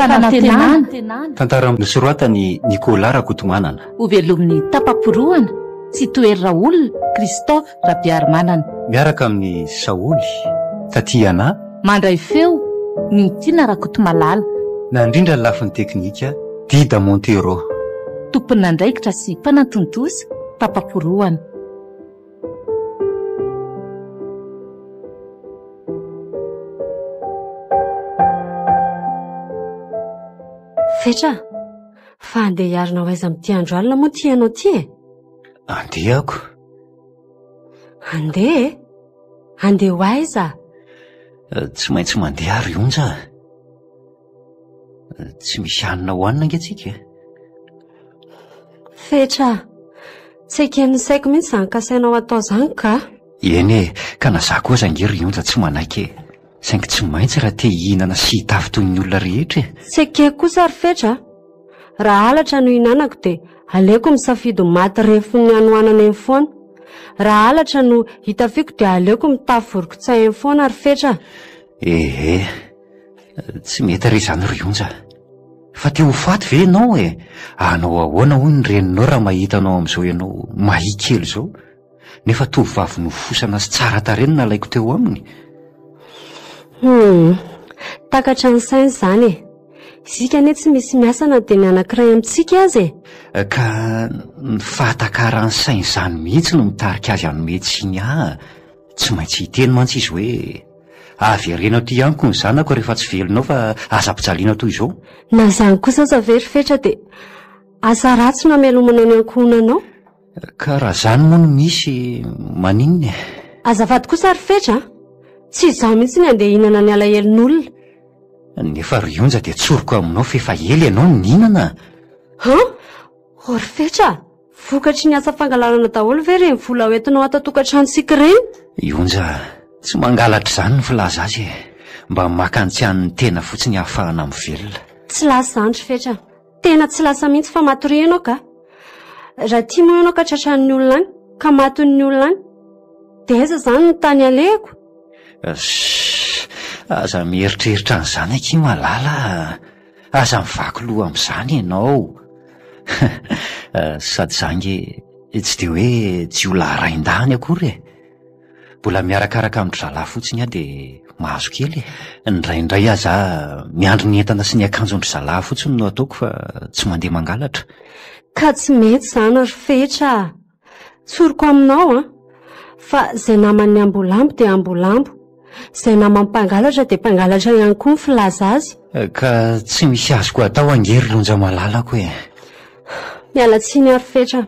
Fanantenana. Tantara nosoratan'i Nicolas Rakotomanana. Hovelomin'i Tapaporohana, Tsitohery Raoul, Christophe Rabearimanana. Miaraka amin'i Saholy, Tatiana. Mandray feo, Nitiana Rakotomalala. Nandrindra ny lafiny teknika, Dida Montero. Tompon'andraikitra sy mpanatontosa, Tapaporohana. Fetra, fa andeha hiarina ho aiza amin'ity andro alina moa ity ianao ity e? Andeha ako. Andeha e? Andeha ho aiza? Tsy maintsy mandeha ary Onja. Tsy misy hanina hohanina ange tsika e. Fetra, tsy eken'ny saiko mihitsy izany kasainao atao izany ka. Eny e, ka na za koa aza ange ry Onja tsy manaiky e. Saingy tsy maintsy raha te hihinana sy hitafy toy ny olona rehetra e. Tsy ekeko kosa ry Fetra a. Raha halatra no ihinanako dia aleoko misafidy ho maty refon'ny hanoanana eny foana. Raha halatra no hitafiako dia aleoko mitafy vorokitsay eny foana ry Fetra a. Ehe. Tsy mety re izany ry Onja. Fa te ho faty ve ianao e? Hanao ahoana hoy ny reninao raha mahita anao amin'izao ianao mahia kely izao? Nefa tovovavy nofosana sy tsara tarehy no nalaiko teo aminy. Hum, takatra ny saina izany e. Isika anie tsy misy miasa na dia ny anankiray amintsika aza e. Ka ny fahatakaran'ny saina izany mihitsy no mitarika azy hanome tsiny ahy. Tsy maintsy hiteny mantsy izy hoe avereno aty amiko ny zanako rehefa tsy velona ao fa aza ampijaliana toy izao. Na izany kosa aza ve ry Fetra dia asa ratsy no hamelomana ny ankohonanao? Ka raha izany moa no misy maninona e? Azafady kosa ry Fetra a! Tsy izaho mihitsy ny handeha hihinana ny alahelon'olona. Nefa ry Onja dia tsoriko aminao f'efa ela ianao no nihinana. Han! Oh ry Fetra a! Vokatry ny asa fangalarana daholo ve ireny vola hoentinao ato an-tokantranontsika ireny? I Onja, tsy mangalatra izany ny filaza azy e! Mba maka ny tsy an'ny tena fotsiny ahafahana mivelona. Tsy lasa izany ry Fetra a! Tena tsy lasa mihitsy fa matoria ianao ka! Raha tia moa ianao ka tratran'ny olona any, ka matin'ny olona any, dia aiza izany ny tany alehako? Ssss! Aza mieritreritra an'izany akia Malala a! Aza mivaky loha amin'izany ianao. Sady za ange tsy dia hoe jiolahy rain-dahiny akory e. Mbola miarakaraka amin-dry zalahy fotsiny aho dia mahazo kely e. Indraindray aza aho miandry ny entana sy ny akanjon-dry zalahy fotsiny no ataoko fa tsy mandeha mangalatra. Ka tsy mety izany ry Fetra a! Tsoriko aminao an, fa izay naman'ny ambolambo dia ambolambo, izay naman'ny mpangalatra dia mpangalatra ihany koa ny filaza azy. Ka tsy misy azoko atao ange ry Lonja malalako e! Miala tsiny ary Fetra,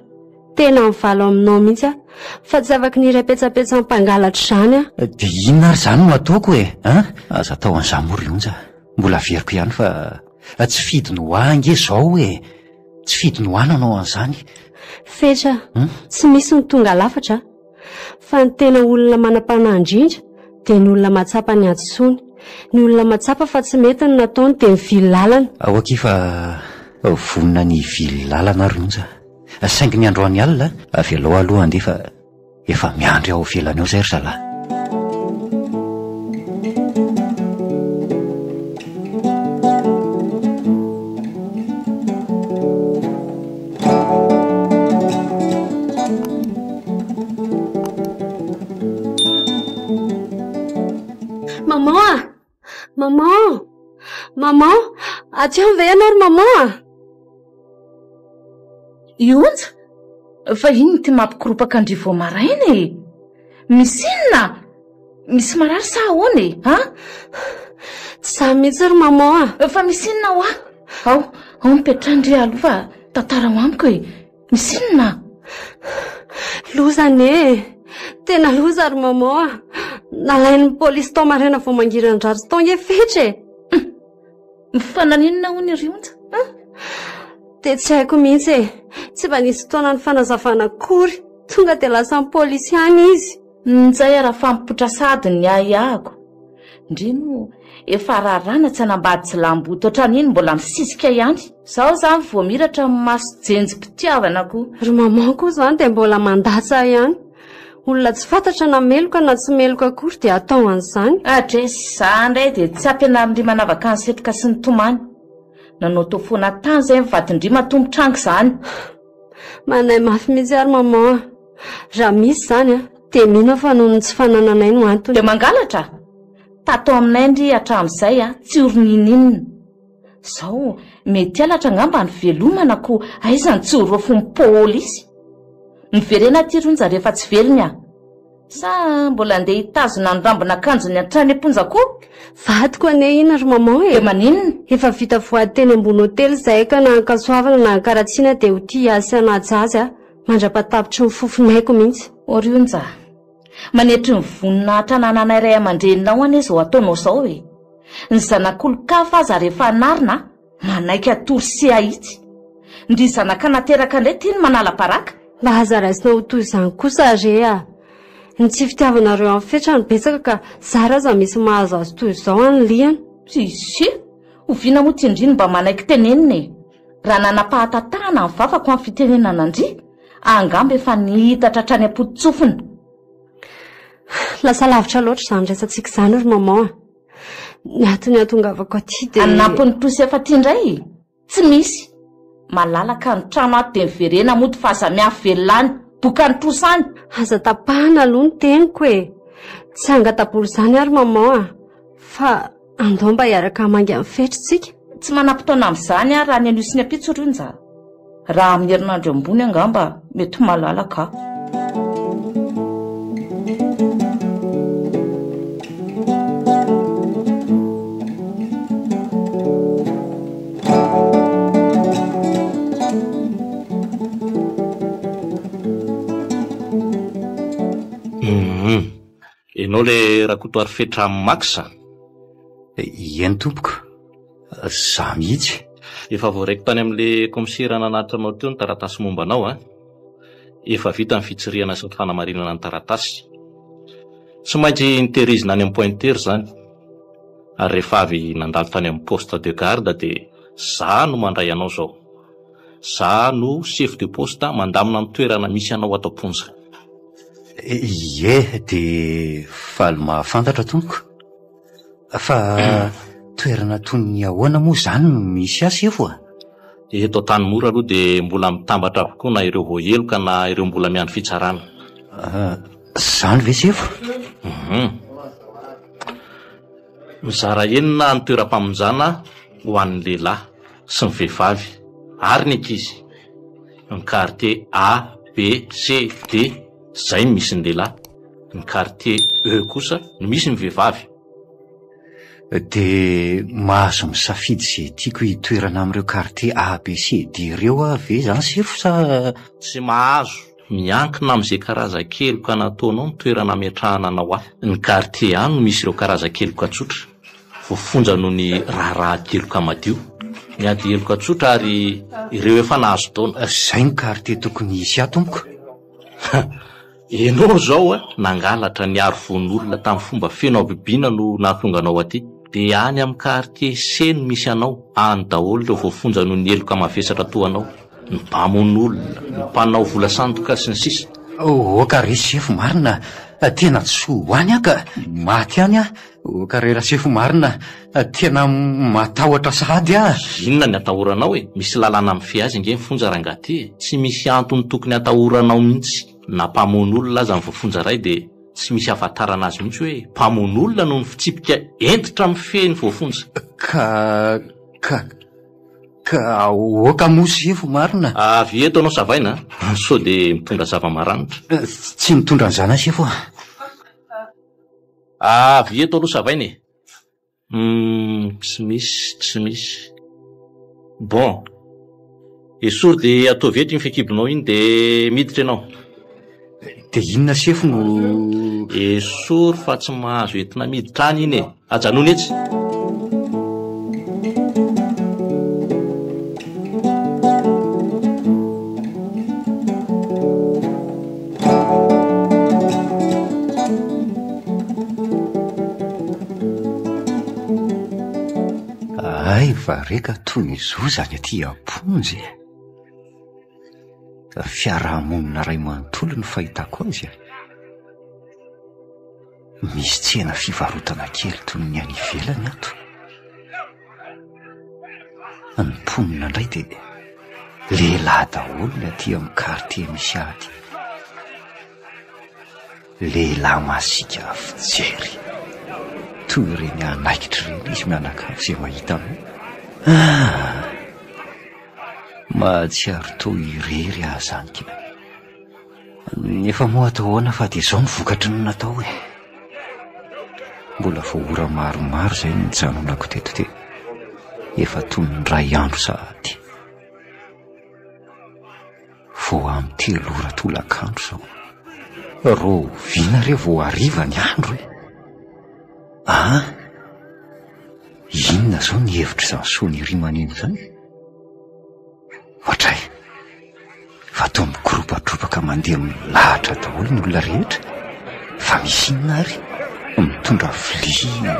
tena mivalo aminao mihitsy aho, fa tsy afaky ny hiray petsapetsa amin'ny mpangalatra izany aho. Dia inona ary izany no ataoko e? An? Aza atao an'izany moa ry Onja, mbola averiko ihany fa tsy fidiny ho ahy ange izao e! Tsy fidiny ho ahy nanao an'izany. Fetra, tsy misy ny tonga lafatra fa ny tena olona manam-panahy indrindra dia ny olona mahatsapa ny hadisoany. Ny olona mahatsapa fa tsy mety ny nataony dia mivily lalana. Ao akia fa vonona ny hivily lalana aho ry Onja. Saingy ny androany alina, avelao aloha handeha fa Efa miandry ao ivelany ao izay ry zalahy. Maman a! Maman! Maman! Aty aminy ve ianao ry maman a? I Onja? Fa inona ity mampikoropaka an-dry vao maraina e? Misy inona? Misy marary sa ahoana e? An? Tsy izany mihitsy ry maman a! Fa misy inona hoa? Ao, ao mipetraha ndry aloha fa tantarao amiko e! Misy inona? Loza anie e! Tena loza ry maman a! Nalain'ny polisy tao maraina vao mangiran-dratsy tao ange Fetra e! Fa naninona hono ry Onja? An? Dia tsy haiko mihitsy e! Tsy mba nisy fotoana nifanazavana akory. Tonga dia lasan'ny polisy any izy. Njay raha fampipotra sady ny ahiahiko. Ndry moa. Efa raràna tsy hanambady jilamboto hatramin'iny mbola misisika ihany. Zao zany vao miratra ny maso jenjim-pitiavana ko. Ry maman koa zany dia mbola mandatsa ihany. Olona tsy fantatra na meloka na tsy meloka akory dia atao an'izany. Adresy, za ndray dia tsy ampianarin-dry manavaka ny setroka sy ny tomany. Nanao tao foana tany zay ny vadin-dry matoa mitranga izany. Manahy mafy mihitsy ary maman a. Raha misy izany a, dia mino aho fa noho ny tsy fanananay no antony. Dia mangalatra? Tato aminay ndry hatramin'izay a, tsy ory ninoninona. Zao, mety halatra angamba ny velomana ko aiza no tsy ho roafin'ny pôlisy? Miverena aty ry Onja rehefa tsy velona a! Sa mbola andeha hitazona ny rambon'akanjony hatrany am-ponja koa? Vadiko anie iny ry maman e! Dia maninona? Efa vita voady teny ambony hotely izahay ka na an-kasoavana na an-karatsiana dia ho tia azy sy hanaja azy aho mandra-pahatapitry ny fofon'aiko mihitsy. O ry Onja a! Manetry ny voninahitra anananay ray aman-dreninao anie izao ataonao izao e! Ny zanak'olon-kafa aza rehefa anarina manaiky hatory sy hahitsy. Ndry zanaka nateraka indray ity no manala baraka? Mba aza raisina ho toy izany kosa re a! Ny tsy fitiavanareo an'i Fetra no betsaka ka zara aza misy mahazo azy toy izao any liana. Tsia, oviana moa ty ndry no mba manaiky tenenina e! Raha nanam-pahatatahana ny vavako amin'ny fitenenana an-dry, angamba efa nihitatra hatrany am-poto-tsofina. Lasa lavitra loatra izany resatsika izany ry maman a! Ny antony hahatongavako aty dia. Hanampy ny tosy efa aty indray? Tsy misy. Malalaka ny trano ato dia miverena mody fa aza miafy velona any. Bokan'ny trosa any. Aza tapahana aloha ny teniko e! Tsy hangata-bola izany aho ry maman a! Fa andao mba hiaraka hamangy an'i Fetra isika. Tsy manam-potoana amin'izany aho raha ny anio sy ny ampitso ry Onja. Raha amin'ny herinandro ambony angamba mety malalaka aho. Ianao le Rakotoarifetra Max a? Eny tompoko. Za mihitsy. Efa voaraiko tany amin'le kaomisera nanatitra anao teo ny taratasy momba anao a. Efa vita ny fitsirihana sy ny fanamarinana ny taratasy. Tsy maintsy notehirizina any amin'ny pointeur izany. Ary rehefa avy nandalo tany amin'ny poste de garde dia za no mandray anao izao. Za no chef de poste mandamina ny toerana misy anao ato am-ponja. Ie, dia faly mahafantatra tompoko. Fa toerana toy ny ahoana moa izany no misy ahy sefo a? Eto Antanimora aloha dia mbola mitambatra avokoa na ireo voaheloka na ireo mbola miandry fitsarana. Izany ve sefo? Hum. Mizara enina ny toeram-pamonjana ho an'ny lehilahy sy ny vehivavy ary ny ankizy. Ny quartier A, B, C, D, izay no misy ny lehilahy. Ny quartier E kosa no misy ny vehivavy. Dia mahazo misafidy izay tiako hitoerana amin'ireo quartier A, B, C, D ireo aho ve izany sefo sa. Tsy mahazo. Miankina amin'izay karazan-keloka nataonao ny toerana ametrahana anao ahy. Ny quartier A no misy ireo karazan-keloka tsotra. Voafonja noho ny raharaha ady heloka madio, ny ady heloka tsotra ary ireo efa nahazo taona. Izay no quartier tokony hisy ahy tompoko. Enao zao a, nangalatra niaro vono olona tamin'ny fomba feno habibiana no nahatonga anao aty. Dia any amin'ny quartier C no misy anao, any daholo ireo voafonja noho ny heloka mavesatra toa anao, ny mpamono olona, ny mpanao vola sandoka sy ny sisa. Oka re sefo marina, tena tsy soa ho any aho ka, maty any aho, oka re rasefo marina, tena matahotra sahady aho. Inona ny atahoranao e? Misy lalàna mifehy azy ange ny fonja rangahy ty e! Tsy misy antony tokony hatahoranao mihitsy. Na mpamono olona aza ny voafonja iray dia tsy misy ahafantarana azy mihitsy hoe mpamono olona noho ny fitsipika hentitra mifehy ny voafonja. Ka, ka, ka aoka moa sefo marina. Avy eto anao savaina a! Sao dia mitondra zava-maranitra. Tsy mitondra an'izany aho sefo a! Avy eto aloha savaina e! Humm tsy misy, tsy misy. Bon. Esory dia ataovy eto iny fekibonao iny dia miditra ianao. Dia inona sefo no. Esory fa tsy mahazo entina miditra any iny e. Ajanony etsy. Re ka toy izao izany aty am-ponja e! Fiarahamonina iray manontolo no fahitako azy e! Misy tsena fivarotana kely toy ny any ivelany ato. Ny mponina indray dia lehilahy daholo ny aty amin'ny quartier misy ahy aty. Lehilahy masiaka fijery. Toy ireny anaikitra ireny izy mianakavy izay mahita anao. Ah! Mahatsiaro toa irery aho izany ka. Nefa moa atao ahoana fa dia izao ny vokatry ny natao e. Mbola vao ora maromaro izay no nijanonako teto dia efa toy ny iray andro sahady. Vao amin'ny telo ora tolakandro izao. Rahoviana re vao hariva ny andro e? Ah! Inona izao ny hevitr'izany sonnerie maneno izany? Ohatray! Fa toa mikoropatropaka mandeha milahatra daholo ny olona rehetra. Fa misy inona ary? Mitondra vilia,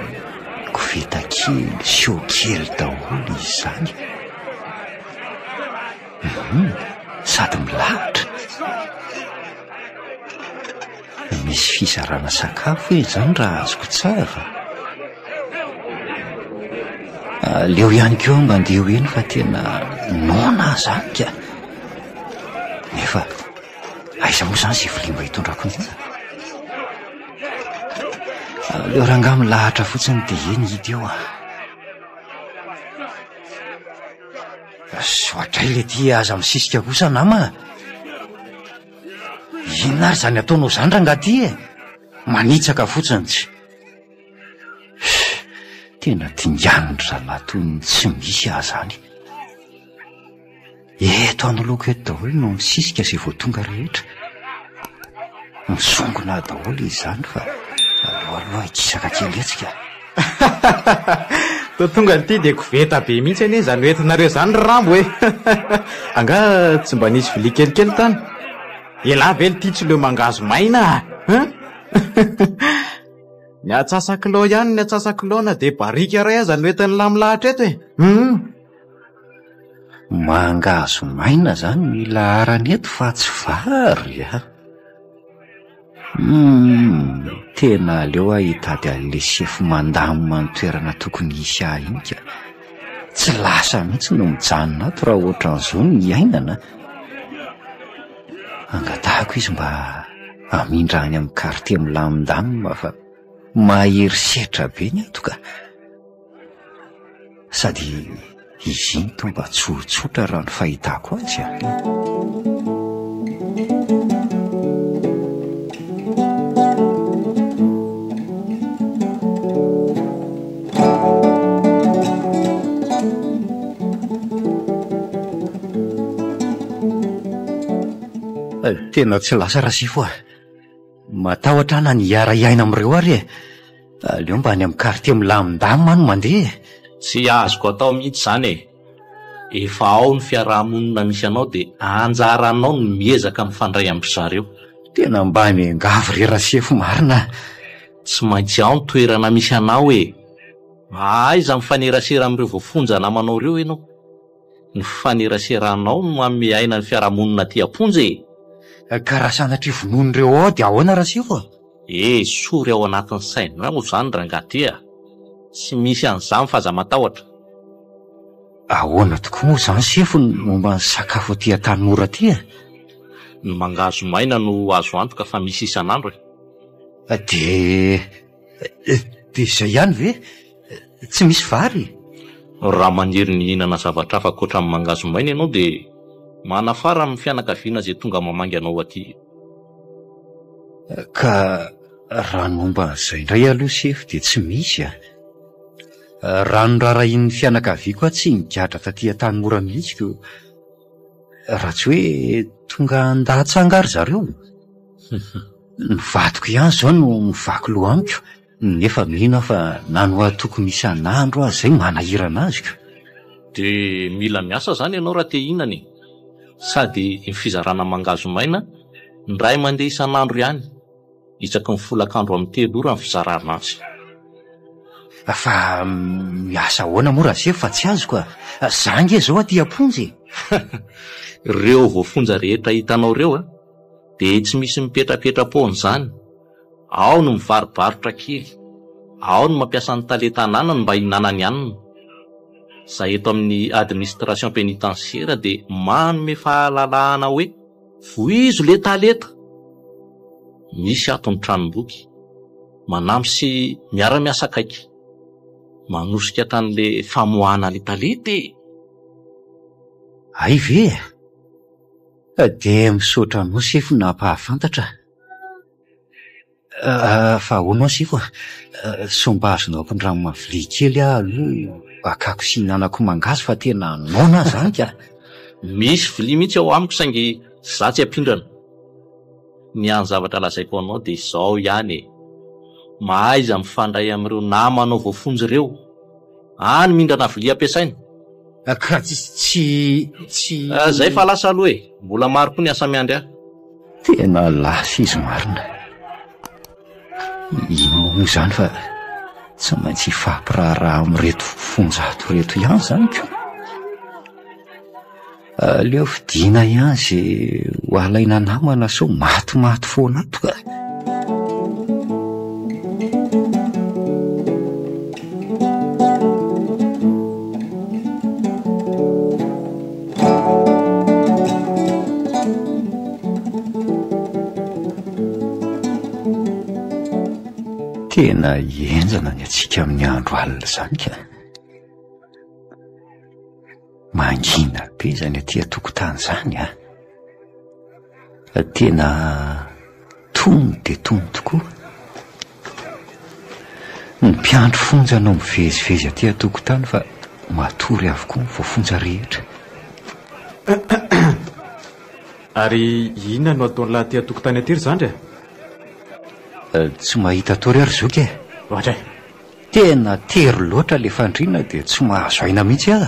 koveta kely, siô kely daholo izy izany. Hum, sady milahatra. Misy fizarana sakafo eny izany raha azoko tsara. Aleo ihany koa mba andeha ho eny fa tena noana aho izany ka. Nefa aiza moa izany izay vilia mba hitondrako ny olona? Aleo rangahy milahatra fotsiny dia eny hita eo ah. Soatray le ty aza misisika kosa nama a! Inona ary izany ataonao izany rangahy ty e? Manitsaka fotsiny tsy. Tena dinganin-dry zalahy toy ny tsy misy aho izany. Eto anoloako eto daholo no misisika izay vao tonga rehetra. Misongona ahy daholo izy izany fa aleo aloha hikisaka kely etsy ka. Toa tonga ity dia koveta be mihitsy anie izany hoentinareo izany ry Rambo e! Angaha tsy mba nisy vilia kelikely tany? Elah ve lty tsy leo mangahazo maina a! Hein? Ny atsasakilao ihany ny atsasakilao na dia barika iray aza no entin'lah milahatra eto e! Hum! Mangahazo maina izany no ilaharana eto fa tsy vary a! Humm, tena aleo aho hitady an'ilay sefo mandamina ny toerana tokony hisy ahy iny ka. Tsy lasa mihitsy no mijanona ato raha ohatran'izao ny iainana. Angatahako izy mba hamindra any amin'ny quartier milamindamina fa mahery setra be ny ato ka. Sady izy iny toa mba tsotsotra raha ny fahitako azy a. Tena tsy lasa Rasifo a. Matahotra aho na ny hiara-hiaina amin'ireo ary e. Aleo mba any amin'ny quartier milamindamina aho no mandeha e. Tsy azoko atao mihitsy izany e. Efa ao ny fiaraha-monina misy anao dia anjaranao ny miezaka mifandray amin-dry zareo. Tena mba miangavy re Rasefo marina a. Tsy maintsy ao ny toerana misy anao e. Mahaiza mifanerasera amin'ireo voafonja namanao ireo ianao. Ny fifaneraseranao no manome aina ny fiaraha-monina aty am-ponja e. Ka raha sanatria vonoin'ireo ao dia ahoana Rasefo a? Esory ao anatin'ny sainao izany rangahy ty a! Tsy misy an'izany fa aza matahotra. Ahoana tokoa moa izany sefo ny momba ny sakafo aty Antanimora aty e? Ny mangahazo maina no azo antoka fa misy isan'andro e. Dia dia izay ihany ve? Tsy misy vary? Raha maniry ny hihinana zavatra hafa ankoatra ny mangahazo maina ianao dia manafara amin'ny fianakaviana izay tonga mamangy anao aty. Ka raha ny momba an'izay indray aloha sefo dia tsy misy a! Raha noraharahian'ny fianakaviako aho tsy nigadra taty Antanimora mihitsy ko raha tsy hoe tonga handatsa angaha ry zareo? Ny vadiko ihany izao no mivaky loha amiko nefa mino aho fa na nohatokony isan'andro aza izay manahirana azy ko! Dia mila miasa izany ianao raha te hihinana e! Sady ny fizarana mangahazo maina indray mandeha isan'andro ihany, isaky ny folakandro amin'ny telo ora ny fizarana azy. Fa miasa ahoana moa Rasefo fa tsy azoko a! Za ange zao aty am-ponja e! Ireo voafonja rehetra hitanao ireo a, dia tsy misy mipetrapetra-poana izany. Ao no mivarobarotra kely, ao no mampiasa ny talenta ananany mba hihinanany hanina. Izahay eto amin'ny administration pénitentiaire dia manome fahalalahana hoe vohizo le talenta! Misy ato ny tranomboky, manampy sy miara-miasa akaiky. Manosika hatrany le famoahana le talenta e! Hay ve e! Dia misaotra anao sefo nampahafantatra. Fa ahoana ho'a sefo a? Sao mba azonao ampindramina vilia kely aho aloha hakako sy hihinanako mangahazo fa tena noana aho izany ka! Misy vilia mihitsy ao amiko saingy za tsy ampindrana. Ny hany zavatra lazaiko anao dia izao ihany e! Mahaiza mifandray amin'ireo namanao voafonja ireo. Any mindrana vilia ampiasaina. Ka tsy tsy. Zay fa lasa aloha e! Mbola maro koa ny asa miandry ahy. Tena lasa izy marina. Inona moa izany fa tsy maintsy hifampiraharaha amin'ireto fonja ato ireto ihany izany ko. Aleo fidiana ihany izay ho alaina namana sao matimaty foana ato ka. Tena henjana ny antsika amin'ny andro alina izany ka. Mangina be izany aty an-tokotany izany a. Tena tony dia tony tokoa. Ny mpiandry fonja no mivezivezy aty an-tokotany fa matory avokoa ny voafonja rehetra. Ary inona no ataon'lah aty an-tokotany aty ry zandry a? Tsy mahita tory aho ry zoky e! Ohatray! Tena tery loatra le fandriana dia tsy mahazo aina mihitsy aho.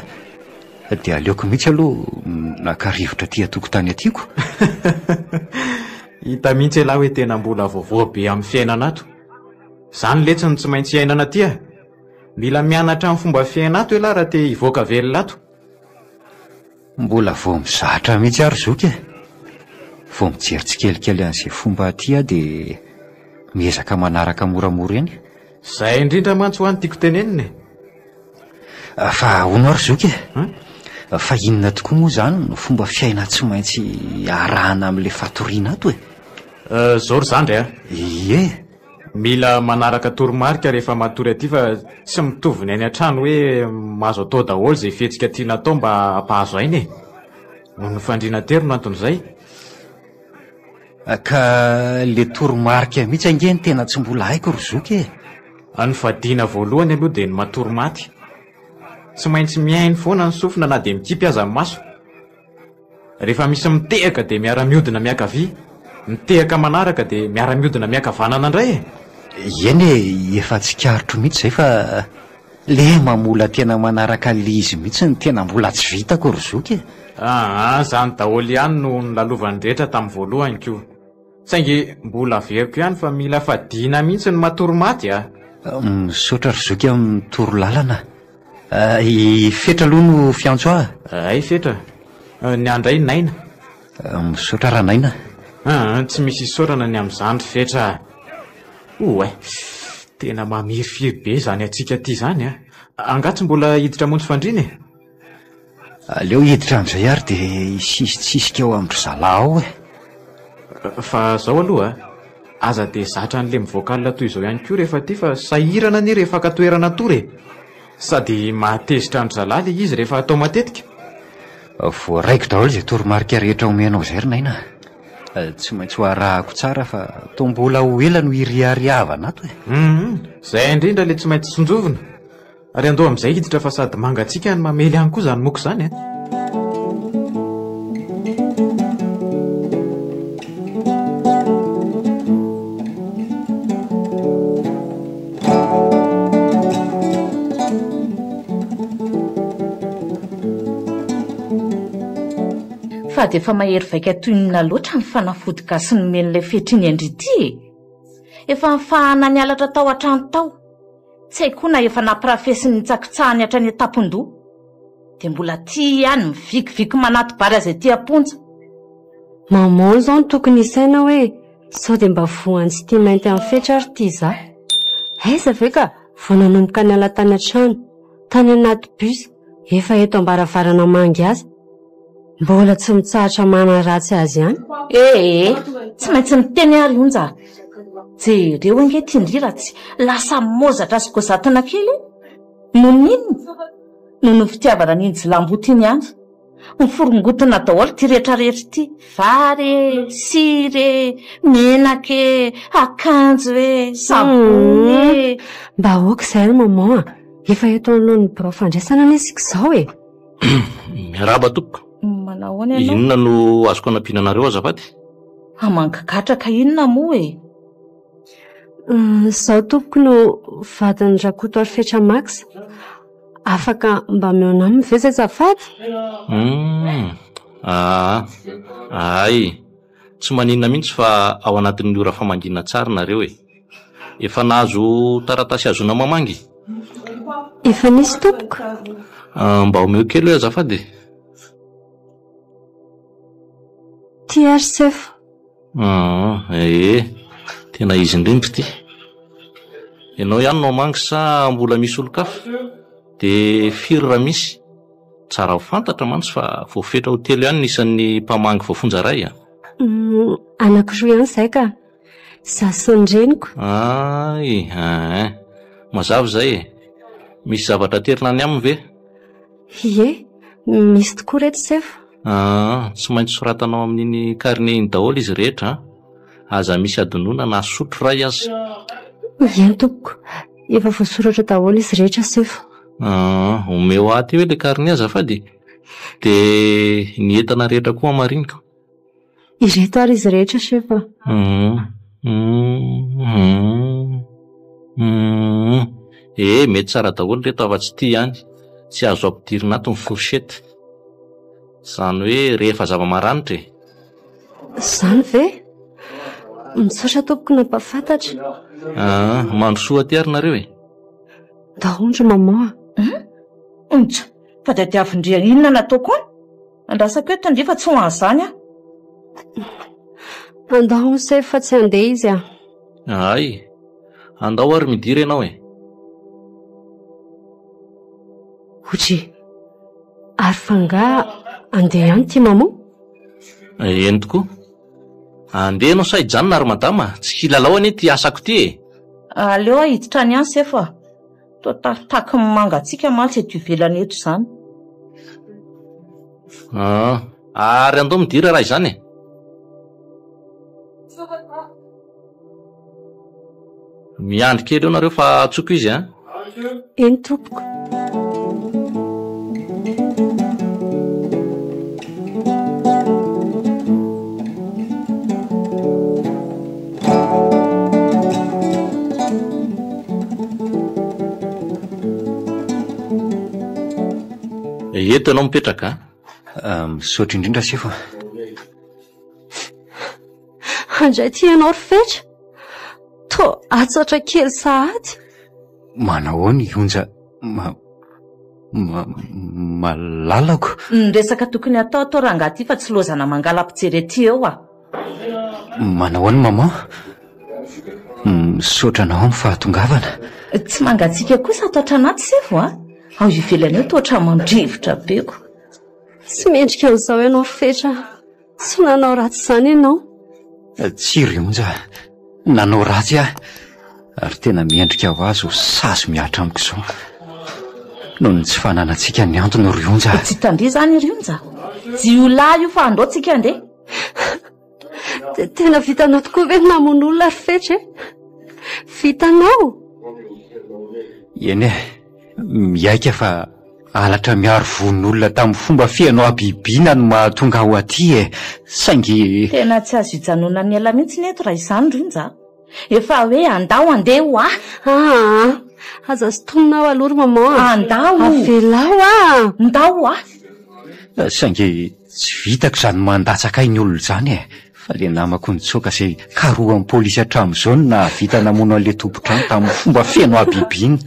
Dia aleoko mihitsy aloha naka rivotra aty an-tokotany aty ko. Hita mihitsy elah hoe tena mbola vaovao be amin'ny fiainana ato. Izany letsy no tsy maintsy iainana aty a! Mila mianatra ny fomba fiaina ato elah raha te hivoaka velona ato. Mbola vao mizatra mihitsy aho ry zoky e! Vao mijery tsikelikely an'izay fomba aty aho dia miezaka manaraka moramora eny. Izay indrindra mantsy hoa no tiako tenenina e! Fa ahoana ry zoky e? Fa inona tokoa moa izany no fomba fiaina tsy maintsy arahana amin'ilay fatoriana ato e? Izao ry zandry a! Ie! Mila manaraka toromarika rehefa matory aty fa tsy mitovy ny any an-trano hoe mahazo atao daholo izay fihetsika tiana atao mba hampahazo aina e! Noho ny fandriana tery no anton'izay. Ka le toromarika mihitsy ange no tena tsy mbola haiko ry zoky e! Ny fadiana voalohany aloha dia ny matory maty. Tsy maintsy mihaino foana ny sofina na dia mikipy aza ny maso. Rehefa misy mitehaka dia miara-miodina miankavia, mitehaka manaraka dia miara-miodina miankavanana indray e! Eny e, efa tsikaritro mihitsy izay fa le mamola tena manaraka an'le izy mihitsy no tena mbola tsy vitako ry zoky e! Aa, izany daholo ihany no nolalovan'ny rehetra tamin'ny voalohany ko! Saingy mbola averiko ihany fa mila fadiana mihitsy ny matory maty a! Misaotra ry zoky amin'ny toro lalana. I Fetra aloha no fiantso ahy. Hay Fetra, ny ahy indray Naina. Misaotra Ranaina. Aa, tsy misy isaorana ny amin'izany ry Fetra a! Oay, tena mamirifiry be izany hatsiaka aty izany a! Angaha tsy mbola hiditra hamonjy fandriana e? Aleo hiditra amin'izay ary dia hisisitsisika ao amin-dry zalahy ao e! Fa zao aloha a! Aza dia zatra an'le mivoaka alina toy izao ihany koa rehefa aty fa sahirana anie rehefa haka toerana hatory e! Sady mahatezitra an-dry zalahy le izy rehefa atao matetika. Voaraiko daholo izay toromarika rehetra omenao izay ry Naina a! Tsy maintsy ho arahako tsara fa toa mbola ho ela no hiriariavana ato e! Hum! Izay indrindra le tsy maintsy tsinjovina. Ary andao amin'izay hiditra fa sady mangatsiaka no mamely ihany koa izany moka izany a! Fa dia efa mahery vaika toy inona loatra ny fanafody gasy nomen'ilay fetriny an-dry ity e! Efa nifahana ny halatra tao an-trano tao. Tsy hay koa na efa nampirafesin'ny nitsakitsahany hatrany an-tampon-doha. Dia mbola tia ihany mivikiviky manato-bary azy aty am-ponja. Maman izao no tokony hisaina hoe sao dia mba voan'ny tsy tia mainty amin'ny fetra ary ity za. Aiza ve ka vao nanomboka niala tany an-trano, tany anaty bus, efa eto am-baravarana mangy azy. Mbola tsy mitsahatra manaratsy azy ihany. Ee, tsy maintsy miteny aho ry Onja a! Jereo ange ity ndry raha tsy lasa mozatra sy gozatina kely e! Noho ny inona? Noho ny fitiavana an'iny jilamboto iny ihany. Miforongotina daholo ity rehetrarehetra ity, vary e, sira e, menaka e, akanjo e, savony e. Mba aoka izay ry maman a! Efa eto anoloan'ny birao fandraisana anie isika izao e! Miarahaba tompoko. Manao ahoana ianao? Inona no azoko anampiana anareo azafady? Hamangy-katraka inona moa e? Izaho tompoko no vadin'i Rakotoarifetra Max. Afaka mba mihaona aminy ve izay azafady? Humm, aa, ay, tsy maninona mihitsy fa ao anatin'ny ora famangiana tsara nareo e. Efa nahazo taratasy hahazoana mamangy? Efa nisy tompoko. Mba omeo kely hoe azafady e. Ty ary sefo. Aa, ee, tena izy indrindra ity. Ianao ihany no hamangy sa mbola misy olon-kafa? Dia firy raha misy? Tsara ho fantatra mantsy fa voafetra ho telo ihany ny isan'ny mpamangy voafonja iray a. Anankiroa ihany izahay ka. Izaho sy ny reniko. Ay, ein. Mazava izay e. Misy zavatra aterina any aminy ve? Ie, misy tokoa reto sefo. Aa, tsy maintsy soratanao amin'iny carnet iny daholo izy rehetra an. Aza misy adinoina na sotro iray aza. Eny tompoko, efa voasoratra daholo izy rehetra sefo. Aa, omeo ahy aty hoe ilay carnet azafady e. Dia ny entana rehetra koa hamariniko. Ireto ary izy rehetra chef a. Hum hum hum Eh, mety tsara daholo ireto afa-tsy ity ihany, tsy azo ampidirina ato ny fourchette. Izany hoe rehefa zava-maranitra e. Izany ve? Misaotra tompoko nampahafantatra. Ah, mandrosoa aty ary nareo e. Ndao ry maman a. Hum? Onja, fa tadiavin-dry inona no ataoko any? Andrasako eto ndry fa tsy ho an'izany aho. Andao hono sefo fa tsy handeha izy ah. Hay. Andao ary midira ianao e. Otri. Ary fa angaha handeha ihany ity maman? Eny tokoa. Handeha ianao sa hijanona ry madama? Tsy kilalao anie ity asako ity e. Aleo aho hiditra any ihany sefo a. Toa takitaky ny mangatsiaka mantsy eto ivelany eto izany. Ah, ary andao midira raha izany e. Miandry kely eo nareo fa antsoiko izy an. Eny tompoko. Eto ianao mipetraka a. Misaotra indrindra sefo a. Handray ity ianao ry Fetra. Toa hatsatra kely sahady. Manao ahoana i Onja ma ma malalako? Ny resaka tokony hatao atao rangahy ity fa tsy lozana mangala-pijery aty eo a. Manao ahoana maman? Misaotra anao amin'ny fahatongavana. Tsy mangatsiaka kosa ato an-tranaty sefo a! Ao ivelany ao toa ohatran'ny mandrivotra be ko. Tsy mendrika an'izao ianao Fetra a! Tsy nanao ratsy izany ianao. Tsia ry Onja a! Nanao ratsy aho ary tena mendrika ho azy ho sazy mihatra amiko izao. Noho ny tsy fananantsika ny antony ry Onja a! Tsy hitan-dry izany ry Onja? Jiolahy io fa andao tsika handeha. Dia tena vitanao tokoa ve ny namono olona ry Fetra e? Vitanao? Eny e, miaika fa halatra miaro vono olona tamin'ny fomba feno habibiana no mahatonga aho aty e, saingy. Tena tsy azo ijanonan'ny ela mihitsy ny eto raha izany ry Onja a! Efa hoe andao andeha hoa! Aa! Aza sintomina aho aloha ry maman a! Andao! Avelao aho! Ndao hoa! Saingy tsy vitako izany mandatsaka ahy ny olona izany e! Fa le namako nitsoaka izay karohan'ny polisy hatramin'izao no nahavita namono an'le tompon-trano tamin'ny fomba feno habibiana.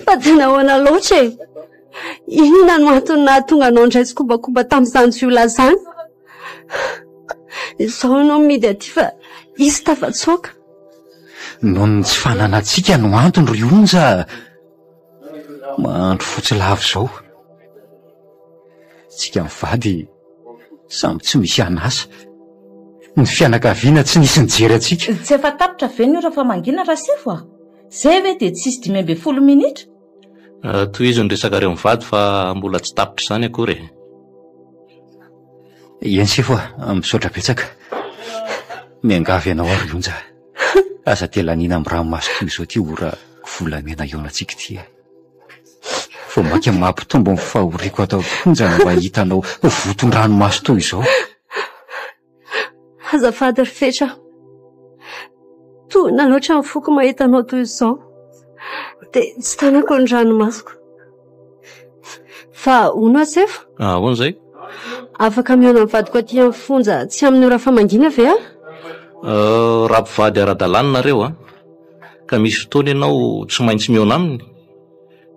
Fa tena ahoana loatra e? Inona no antony nahatonga anao indray tsikombakomba tamin'izany jiolahy izany? Izao ianao mihidy aty fa izy tafatsoaka. Noho ny tsy fananantsika no antony ry Onja a! Mahandro fotsy lava izao. Tsika mivady samy tsy misy an'asa. Ny fianakaviana tsy nisy nijery antsika. Tsy efa tapitra ve ny ora famangiana Rasefo a? Zay ve dia tsisy 15 minitra? Tohizo ny resakareo mivady fa mbola tsy tapitra izany akory e. Eny sefo a, misaotra betsaka. Miangavy anao aho ry Onja. Aza dia laniana amin'ny ranomaso toy izao ity ora volamena hihaonantsika ity e. Vao mainka mampitombo ny fahoriako ato am-ponja ny mahita anao voton-dranomaso toy izao. Azafady ry Fetra. Tohina loatra ny foko mahita anao toy izao. Dia tsy tanako ny ranomasoko. Fa hono aho Sefo? Ahoana izay? Afaka mihaona amin'ny vadiko aty amin'ny fonja tsy amin'ny ora famangiana ve aho? Raha mpivady ara-dalàna nareo an, ka misy fotoana ianao tsy maintsy mihaona aminy,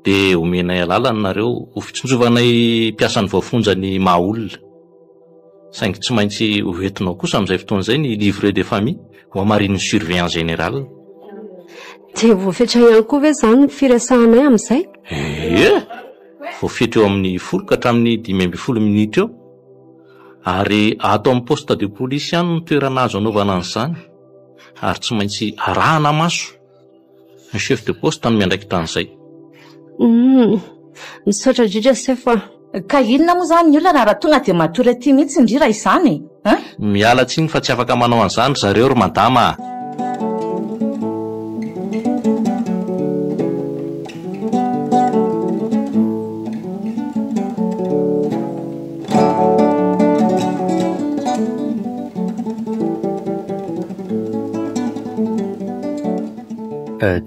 dia omenay alalana nareo ho fitsinjovanay mpiasan'ny voafonja ny maha olona. Saingy tsy maintsy ho entinao kosa amin'izay fotoana izay ny livret de famille ho hamarinin'ny surveillant général. Dia voafetra ihany koa ve izany ny firesahanay amin'izay? Ie! Voafetra eo amin'ny folo ka hatramin'ny 15 minitra eo. Ary ato amin'ny poste de police ihany no toerana azo anaovana an'izany. Ary tsy maintsy arahana maso. Ny chef de poste no miandraikitra an'izay. Humm, misaotra indrindra sefo a. Ka inona moa izany ny olana raha tonga dia matory aty mihitsy ndry raha izany e? Hein? Miala tsiny fa tsy afaka manao an'izany ry zareo ry madama a!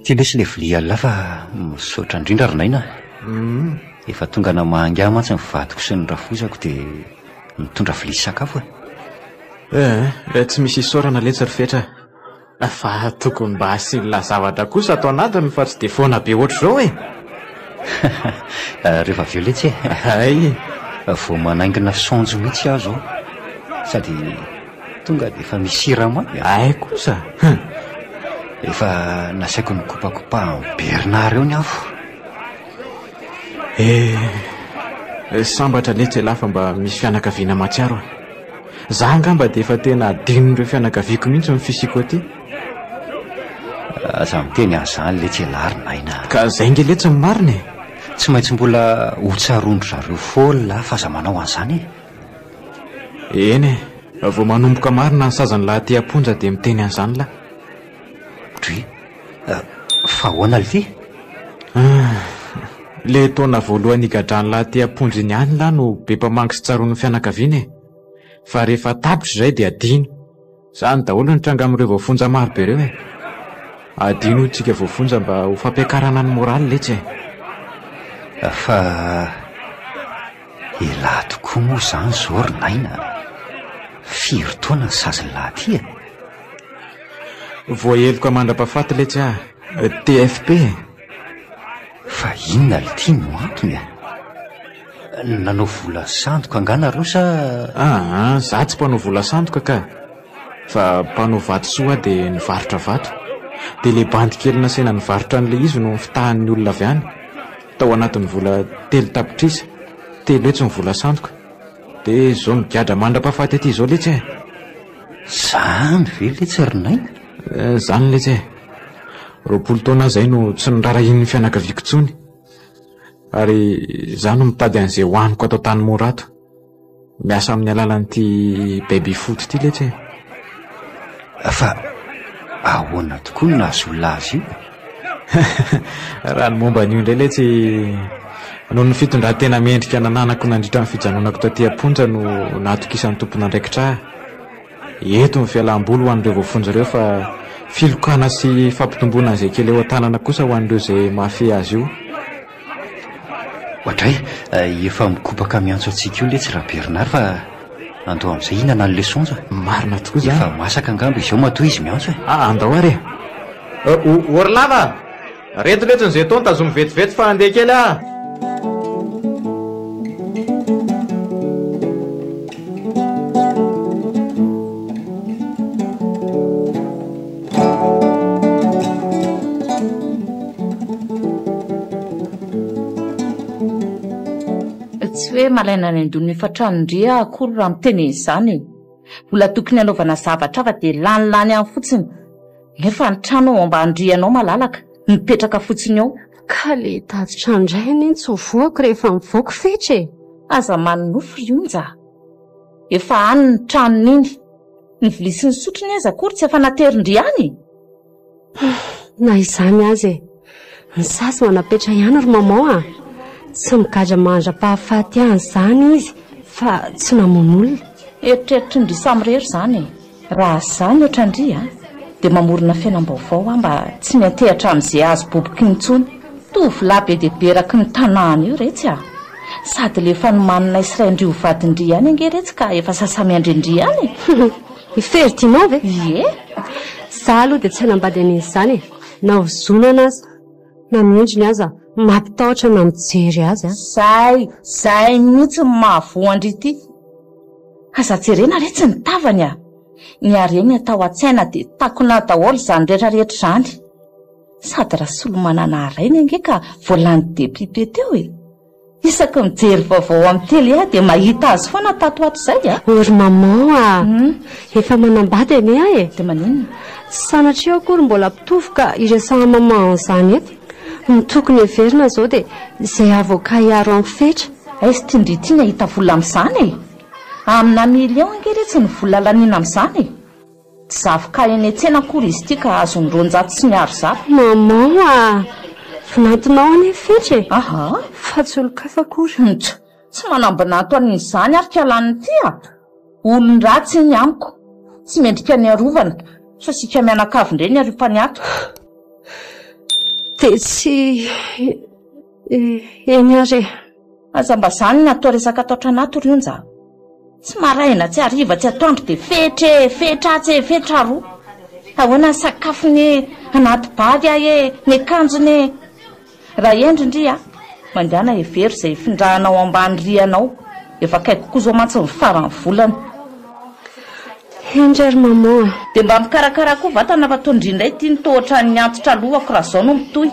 Ty lesy le vilia alina fa misaotra indrindra ry Naina. Efa tonga namahangy ahy mantsy ny vadiko sy ny rafozako dia nitondra vilia sy sakafo e. Eh, tsy misy isaorana letsy ry Fetra a. Fa tokony mba asiana zavatra kosa ato anatiny fa tsy dia foana be ohatr'izao e. Rehefa avy eo letsy e. Hay. Vao manaingina saonjo mihitsy aho izao. Sady Tonga dia efa misy siramamy a! Hay kosa! Hum! Efa nasaiko nikopakopahan'i Bernard eo ny afo. Eh! Sambatra letsy elah fa mba misy fianakaviana mahatsiaro a! Za angamba dia efa tena adinon'ireo fianakaviako mihitsy ny fisiako aty. Aza miteny an'izany letsy elah ry Naina a! Ka zay nge letsy ny marina e! Tsy maintsy mbola ho tsaroan-dry zareo foana lah fa aza manao an'izany e! Eny e, vao manomboka marina ny sazan'ny lahy aty am-ponja dia miteny an'izany lahy. Dry, fa ahoana lty? Ah, le taona voalohany higadran'ny lahy aty am-ponja iny ihany lahy no be mpamangy sy tsaroan'ny fianakaviana e. Fa rehefa tapitra izay dia adino. Izany daholo no tranga amin'ireo voafonja maro be ireo e. Adino hoy tsika voafonja mba ho fampiakarana ny moral letsy e. Fa elah tokoa moa izany izao ry Naina a! Firy taona ny sazin'lah ty e? Voaheloka mandra-pahafaty letsy ah! TFP e! Fa inona lty no antony e? Nanao vola sandoka angaha nareo sa? Aa, za tsy mpanao vola sandoka ka! Fa mpanao vatosoa aho dia nivarotra vato. Dia ilay bandy kely nasaina nivarotra an'ilay izy no nifitahan'ny olona avy any. Tao anatin'ny vola 3 tapitrisa, 300 ny vola sandoka. Dia izao migadra mandra-pahafaty aty izao letsy e! Zany ve letsy ry Naina? Zany letsy e! 20 taona aho izay no tsy noraharahian'ny fianakaviako intsony. Ary izaho no mitady an'izay hohaniko ato Antanimora ato. Miasa amin'ny alalan'ity baby foot ity letsy e. Fa ahoana tokoa no nahazoa azy io? Raha ny momba an'io indray letsy, noho ny fitondran-tena mendrika nananako nandritra ny fijanonako taty am-ponja no nahatokisan'ny tompon'andraikitra ahy. Eto ny fialam-boly ho an'ireo voafonja ireo fa filokana sy fampitomboana an'izay kely eo an-tanana kosa ho an'ireo izay mahafehy azy io. Oadray, efa mikopaka miantso antsika io letsy Ra-Bernard fa. Andao amin'izay hihinana an'ilay saonjo e. Marina tokoa izany. Efa masaka angamba izao matoa izy miantso e. Ah, andao ary e. Ory lava! Reto letsy ny jeton tazomy vetivety fa handeha kely aho. Tsy hoe malaina any an-doha ny efa-tranon-dry aho akory raha miteny an'izany e. Mbola tokony hanaovana zavatra hafa dia lanilany any fotsiny. Nefa ny trano ao ambany rihana ao malalaka, mipetraka fotsiny ao. Ka le hitady trano indray anie no tsy ho voako rehefa mivoaka Fetra e! Aza manonofy ry Onja a! Efa any ny tranony iny. Ny vilia sy ny sotrony aza akory tsy efa naterin-dry any e! Na izany aza e! Ny sazy manapetra ihany ry maman a! Tsy migadra mandra-pahafaty an'izany izy fa tsy namono olona. Eritreritrin-dry samirery izany e! Raha za ny ohatran-dry a, dia mamorona fiainam-baovao aho mba tsy miantehatra amin'izay azo boboky intsony. Tovolahy be dia be eraky ny tanàna io retsy a! Sady le efa nomaninay sy rain-dry ho vadin-dry ihany ange retsy ka efa sasa-miandry an-dry ihany e! I Ferdinand ve? Ie! Za aloha dia tsy hanambady an'iny izany e! Na hozonana aza, na ny endriny aza mampitahotra na mijery azy a! Zay, zay mihitsy no mahavoa an-dry ity. Aza jerena re tsy ny tavany a! Ny hareny atao an-tsaina dia takona daholo izany rehetra rehetra izany. Sady Rasolomanana rainy ange ka vao lany député teo e! Isaky mijery vaovao amin'ny télé aho dia mahita azy foana tato ho ato izay a! Ô ry maman a! Efa manambady anie aho e! Dia maninona? Tsy sanatria akory mbola mpitovo ka iresahan'i maman an'izany eto. Ny tokony heverina izao dia izay avocat hiaro an'i Fetra. Aiza ity ndry ity ny hahita vola amin'izany e! Amina million ange retsy ny vola laniana amin'izany e! Tsy zavoka eny an-tsena akory izy ity ka azony 200 sy miaro zato. Maman a! Vinantonao anie Fetra e! Aha! Fa tsy olon-kafa akory. Ntsy! Tsy manam-binanto an'izany ary kalan'ity a! Olon-dratsy iny amiko. Tsy mendrika ny arovana. Sao isika mianakavy indray ny ariopany ato. Dia tsy eny ary e. Aza mba zany ny atao resaka taotra anaty ry Onja a! Tsy maraina, tsy hariva, tsy atoandro dia fetra e, fetra atsy e, fetra aroa. Ahoana ny sakafony e, anaty bary aho e, ny akanjony e. Raha hendry ndry a, mandehana hevero izay hifindrana ao ambany rihana ao, efa akaiky kokoa izao mantsy ny faran'ny volana. Hendry ary maman a. Dia mba mikarakara koa vatana fa toa ndry indray ity no toa ohatran'ny antitra lohako raha izao no mitohy.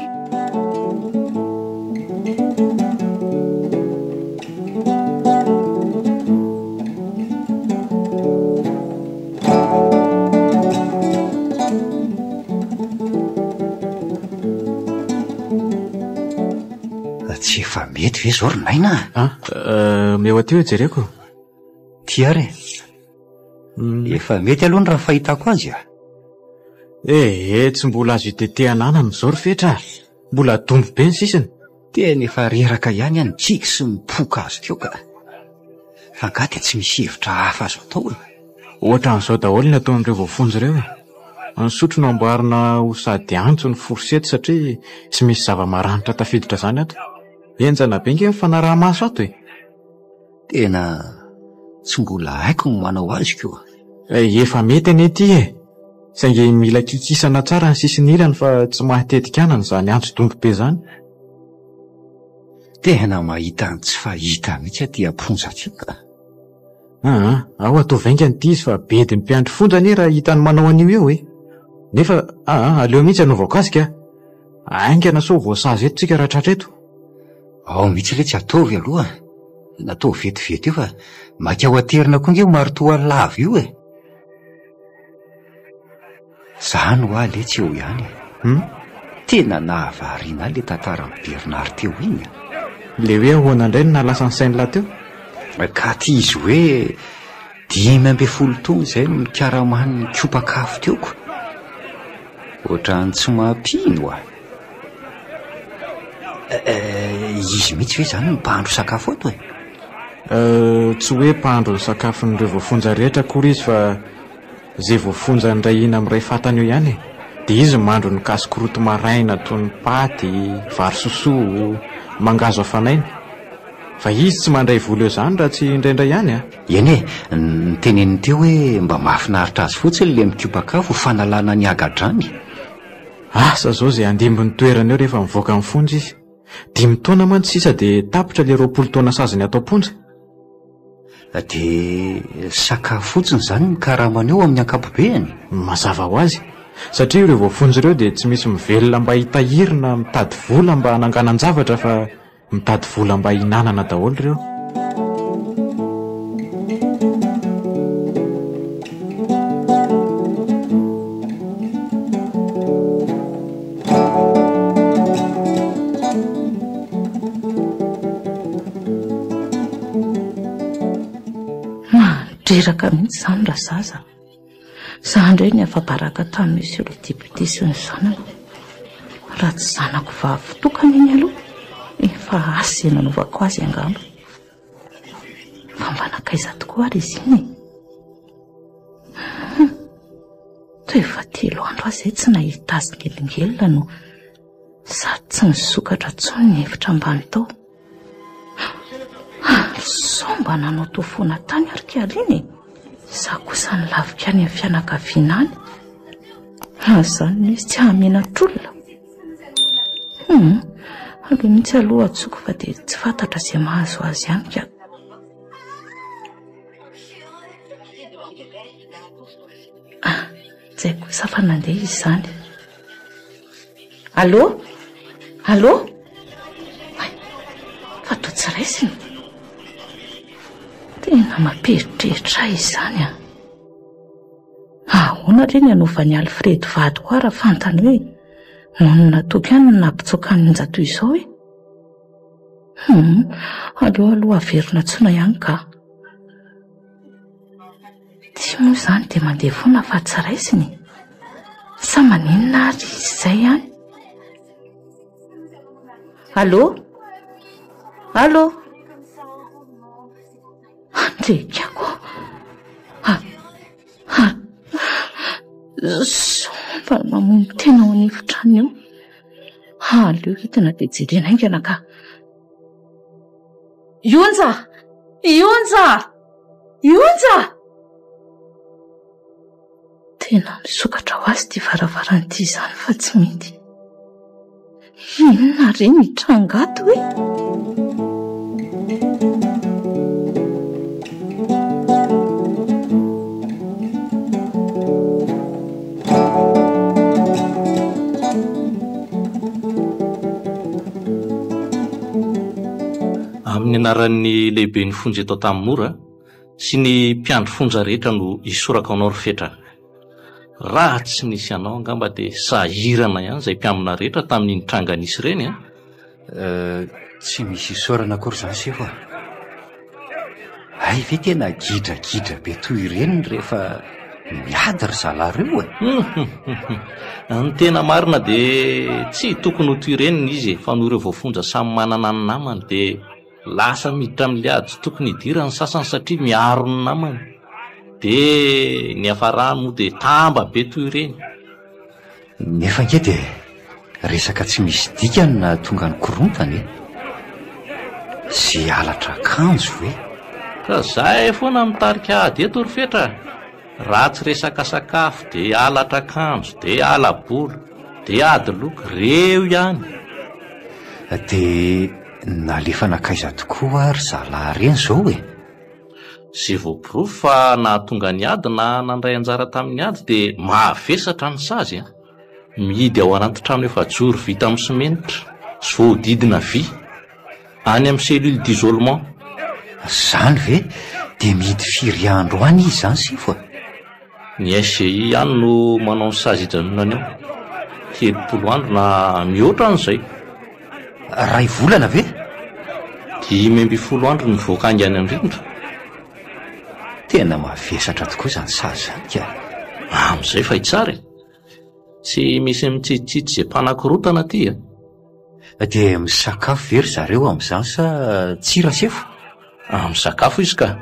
Tsy efa mety ve izao ry Naina a? Ah, omeo aty hoe jereko. Ty ary e. Hmm. Efa mety aloha ny raha fahitako azy a. Eh, eh, tsy mbola azo itetehana anana izao ry Fetra a. Mbola dombo be ny sisiny. Tena efa reraka ihany aho nikiky sy nipoka azy teo ka. Fa angaha dia tsy misy hevitra hafa azo atao e? Ohatran'izao daholo ny ataon'ireo voafonja ireo e. Ny sotro no amboarina ho sady antso ny fourchette satria tsy misy zava-maranitra tafiditra izany ato. Henjana be nge ny fanaraha-maso ato e. Tena tsy mbola haiko ny manao azy ko. Efa mety anie ity e! Saingy mila kikisana tsara ny sisiny ilany fa tsy mahatetika anana izany antso dombo be izany. Tena mahita ny tsy fahita mihitsy aty am-ponja aty ka. Aa, ao ataovy haingana ity izy fa bedin'ny mpiandry fonja anie raha hitany manao an'io eo e! Nefa aa, aleo mihitsy anaovako azy ka! Haingana sao voasazy eto tsika raha tratra eto. Ao mihitsy letsy ataovy aloha, natao vetivety eo fa maika ho aterina koa nge io maritoa lava io e! Zany hoa letsy eo ihany e! Hum? Tena nahavariana ahy le tantaran'i Bernard teo iny a! Le hoe ahoana indray no nahalasa ny sain'lah teo? Ka ty izy hoe 15 taona izay no nikaramany nikopak'afo teo ko! Ohatran'ny tsy mampino a! Eh, izy mihitsy ve izany no mpahandro sakafo ato e? Eh, tsy hoe mpahandro ny sakafon'ireo voafonja rehetra akory izy fa izay voafonja niray hina miray fatana eo ihany e. Dia izy mandro ny casse-croûte maraina toy ny paty, vary sosoa, mangahazo hafanaina. Fa izy tsy mandray vola eo izany raha tsy indraindray ihany a! Eny e, noteneniny teo hoe mba mahafinaritra azy fotsiny le mikopak'afo ho fanalana ny hagadrany. Asa izao izay handimby ny toerany eo rehefa mivoaka ny fonja izy. Dimy taona mantsy sisa dia tapitra ilay 20 taona saziny ato am-ponja. Dia sakafo fotsiny izany ny karamany eo amin'ny ankapobeany? Mazava ho azy. Satria ireo voafonja ireo dia tsy misy mivelona mba hitahiry na mitady vola mba hananganan-javatra fa Mitady vola mba hinanana daholo ireo. Mandreraka mihitsy izany razaza. Za indray ny afa-baraka tamin'i Monsieur le député sy ny zanany. Raha tsy zanako vavy tokana iny aloha, efa asa izay nanaovako azy angamba. Fa mba nankaiza tokoa ary izy iny e? Hum, toa efa telo andro aho izay tsy nahita azy nelingelina no sady tsy nisokatra intsony ny efitra ambany tao. Sao mba nanao toa foana tany ary Kialina e? Za kosa nilavika any amin'ny fianakaviana any. Raha izany no izy tsy hahamenatr'olona. Hum, aleo mihitsy aloha antsoiko fa dia tsy fantatra izay mahazo azy any ka. Ah, tsy haiko kosa fa nandeha izy izany. Allô? Allô? Hay, fa toa tsy raisina. Tena mampieritreritra ahy izany an. Ahoana re ny hanaovan'i Alfred vadiko ahy raha fantany hoe noho ny nataoko ihany no nampitsoaka an'i Onja toy izao e? Hum, aleo aloha averina antsoina ihany ka. Tsy moa izany dia mandeha foana fa tsy raisiny e? Sa maninona ary izy izay any? Allô? Allô? Andrekako. Ah, ah. Sao mba mamono tena ao an'efitrano eo. Aleo hidina dia jerena haingana ka. Ionja! Ionja! Ionja! Tena misokatra ho azy ity varavarana ity izany fa tsy mety. Inona re ny hitranga ato e? Amin'ny anaran'ny lehiben'ny fonja eto Antanimora sy ny mpiandry fonja rehetra no isorako anao ry Fetra. Raha tsy nisy anao angamba dia sahirana ihany izay mpiambina rehetra tamin'iny tranga nisy ireny an! Euh, tsy misy isaorana akory izany sefo a! Hay ve tena gidragidra be toy ireny rehefa miady ry zalahy ireo e? Ny tena marina dia tsy tokony ho toy ireny ny izy e, fa noho ireo voafonja samy manana ny namany dia lasa miditra amin'ilay ady tsy tokony hidirany ny sasany satria miaro ny namany. Dia ny hiafarany moa dia tamba be toy ireny. Nefa ange dia resaka tsy misy dikany no nahatonga ny korontana e! Sy halatra akanjo ve? Ka zay foana mitarika ady eto ry Fetra a! Raha tsy resaka sakafo dia halatra akanjo, dia hala-bolo, dia ady loka, reo ihany! Dia nalefa nankaiza tokoa ary zalahy ireny izao e? Izay voaporofo fa nahatonga ny ady na nandray anjara tamin'ny ady dia mavesatra ny sazy a! Mihidy ao anaty trano efajoro vita amin'ny simenitra sy voahodidina vy, any amin'ny cellule d'isolement. Izany ve? Dia mihidy firy andro any izy izany sefo a? Ny SGI ihany no manao ny sazy hijanonany ao. 30 andro na mihoatra an'izay. Ray volana ve? 15 andro ny mivoaka haingana indrindra. Tena mavesatra tokoa izany sazy izany ka. Amin'izay fa hitsara e. Tsy misy mitsitsitsy izay mpanakorotana aty a. Dia misakafo ve ry zareo amin'izany sa tsia Rasefo? Ah, misakafo izy ka.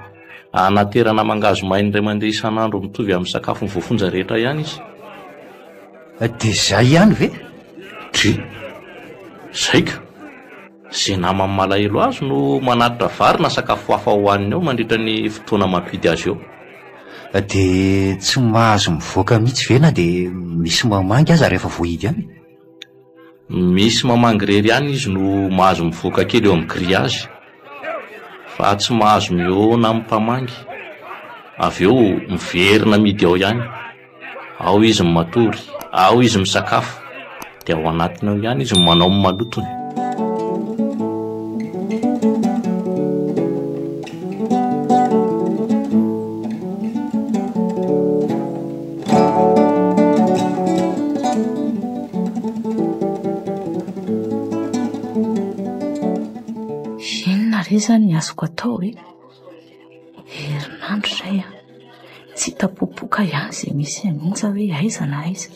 Anaterana mangahazo maina indray mandeha isan'andro mitovy amin'ny sakafon'ny voafonja rehetra ihany izy. Dia izay ihany ve? Dry. Izay ka. Izay namany malahelo azy no manatitra vary na sakafo hafa hohaniny ao mandritra ny fotoana mampidy azy eo. Dia tsy mahazo mivoaka mihitsy ve na dia misy mamangy aza rehefa voahidy any? Misy mamangy irery ihany izy no mahazo mivoaka kely eo amin'ny grillage. Fa tsy mahazo mihaona amin'ny mpamangy. Avy eo miverina mihidy ao ihany. Ao izy no matory, ao izy misakafo, dia ao anatiny ao ihany izy no manao ny malotony. Inona re izany ny azoko atao e? Herinandro izay an. Tsy hita popoka ihany izay misy an'i Onja hoe aiza na aiza.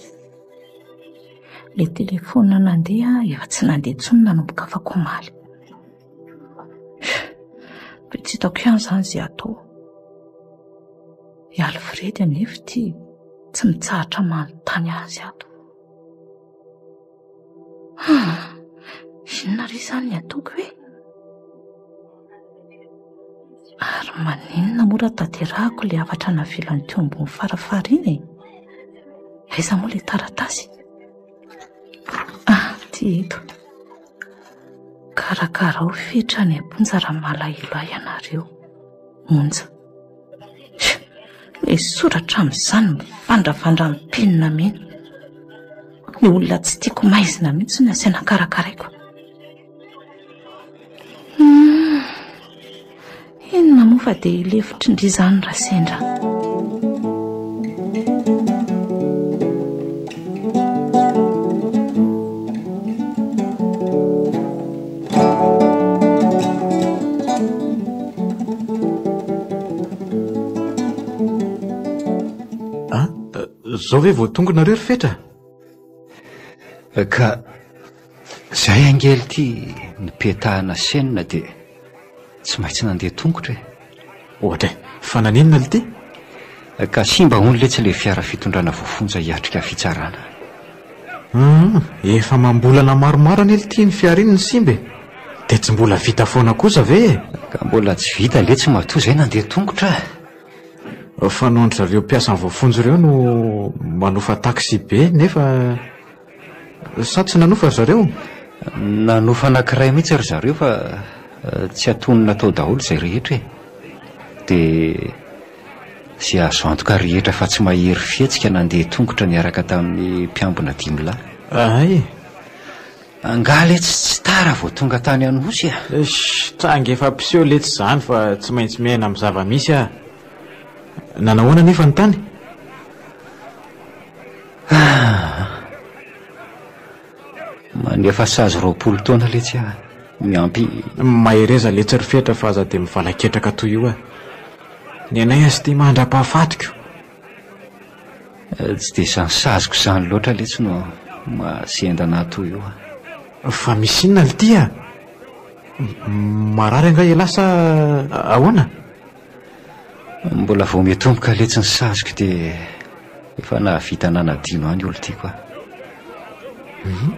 Ilay telefaonina nandeha efa tsy nandeha intsony nanomboka afaka omaly. Dia tsy hitako ihany izany izay atao. I Alfred anefa ity tsy mitsahatra manontany azy ato. Ah, inona re izany ny ataoko e? Ary maninona moa raha tanterahako ilay hafatra navelany teo ambony farafara iny e? Aiza moa ilay taratasy? Ah, ity eto. Karakarao fetra any am-ponja raha malahelo ahy ianareo. Monja. Ilay soratra amin'izany mivandravandra amin'ny penina mena. Ny olona tsy tiako maizina mihitsy no asaina karakaraiko. Hmm. Inona moa fa dia lefitry-ndry izany raha sendra. Ah, zao ve vao tonga nareo ry Fetra? Ka zay ange ity nipetahana chaîne dia tsy maintsy nandeha tongotra e. Ohatra e, fa naninona lty? Ka simba hono letsy ilay fiara fitondrana voafonja hiatrika fitsarana. Hum, efa amam-bolana maromaro anie lty iny fiara iny no simba e! Dia tsy mbola vita foana kosa ve e? Ka mbola tsy vita letsy matoa izay nandeha tongotra a! Fa noho an-dry zareo mpiasan'ny voafonja ireo no manofa taxi be nefa Sa tsy nanofa ry zareo? Nanofa anankiray mihitsy ry zareo fa tsy antonona tao daholo izay rehetra e! Dia izay azo antoka rehetra fa tsy mahery fihetsika nandeha tongotra niaraka tamin'ny mpiambina dimilahy. Hay! Angaha letsy tsy tara vao tonga tany Anosy a! Eish! Tranga efa mpiseho letsy izany fa tsy maintsy miaina amin'ny zava-misy ah! Nanahoana anefa ny tany? Ah! Manefa sazy 20 taona letsy ah! Miampy. Mahereza letsy ry Fetra fa aza dia mivalaketraka toy io ah! Ny anay aza ity mandra-pahafatiko. Tsy dia izany saziko izany loatra letsy no mahazendana ahy toy io ah! Fa misy inona lty ah? Marary angaha ialahy sa ahoana? Mbola vao miatomboka letsy ny saziko dia efa nahavita nanadino ahy ny olon-tiako aho. Mhm.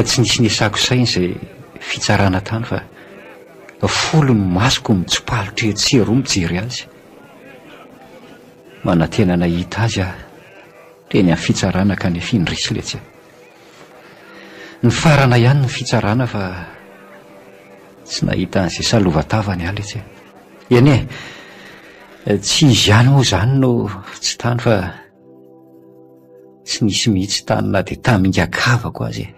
Tsy nisy niasako saina izay fitsarana tany fa folo ny masoko mitsipalotra etsy sy eroa mijery azy. Manantena nahita azy aho teny amin'ny fitsarana kanefa indrisy letsy. Nifarana ihany ny fitsarana fa tsy nahita an'izay salovatavany aho letsy. Eny e, tsy izy ihany moa izany no tsy tany fa tsy nisy mihitsy tany na dia tamingan-kavako aza e.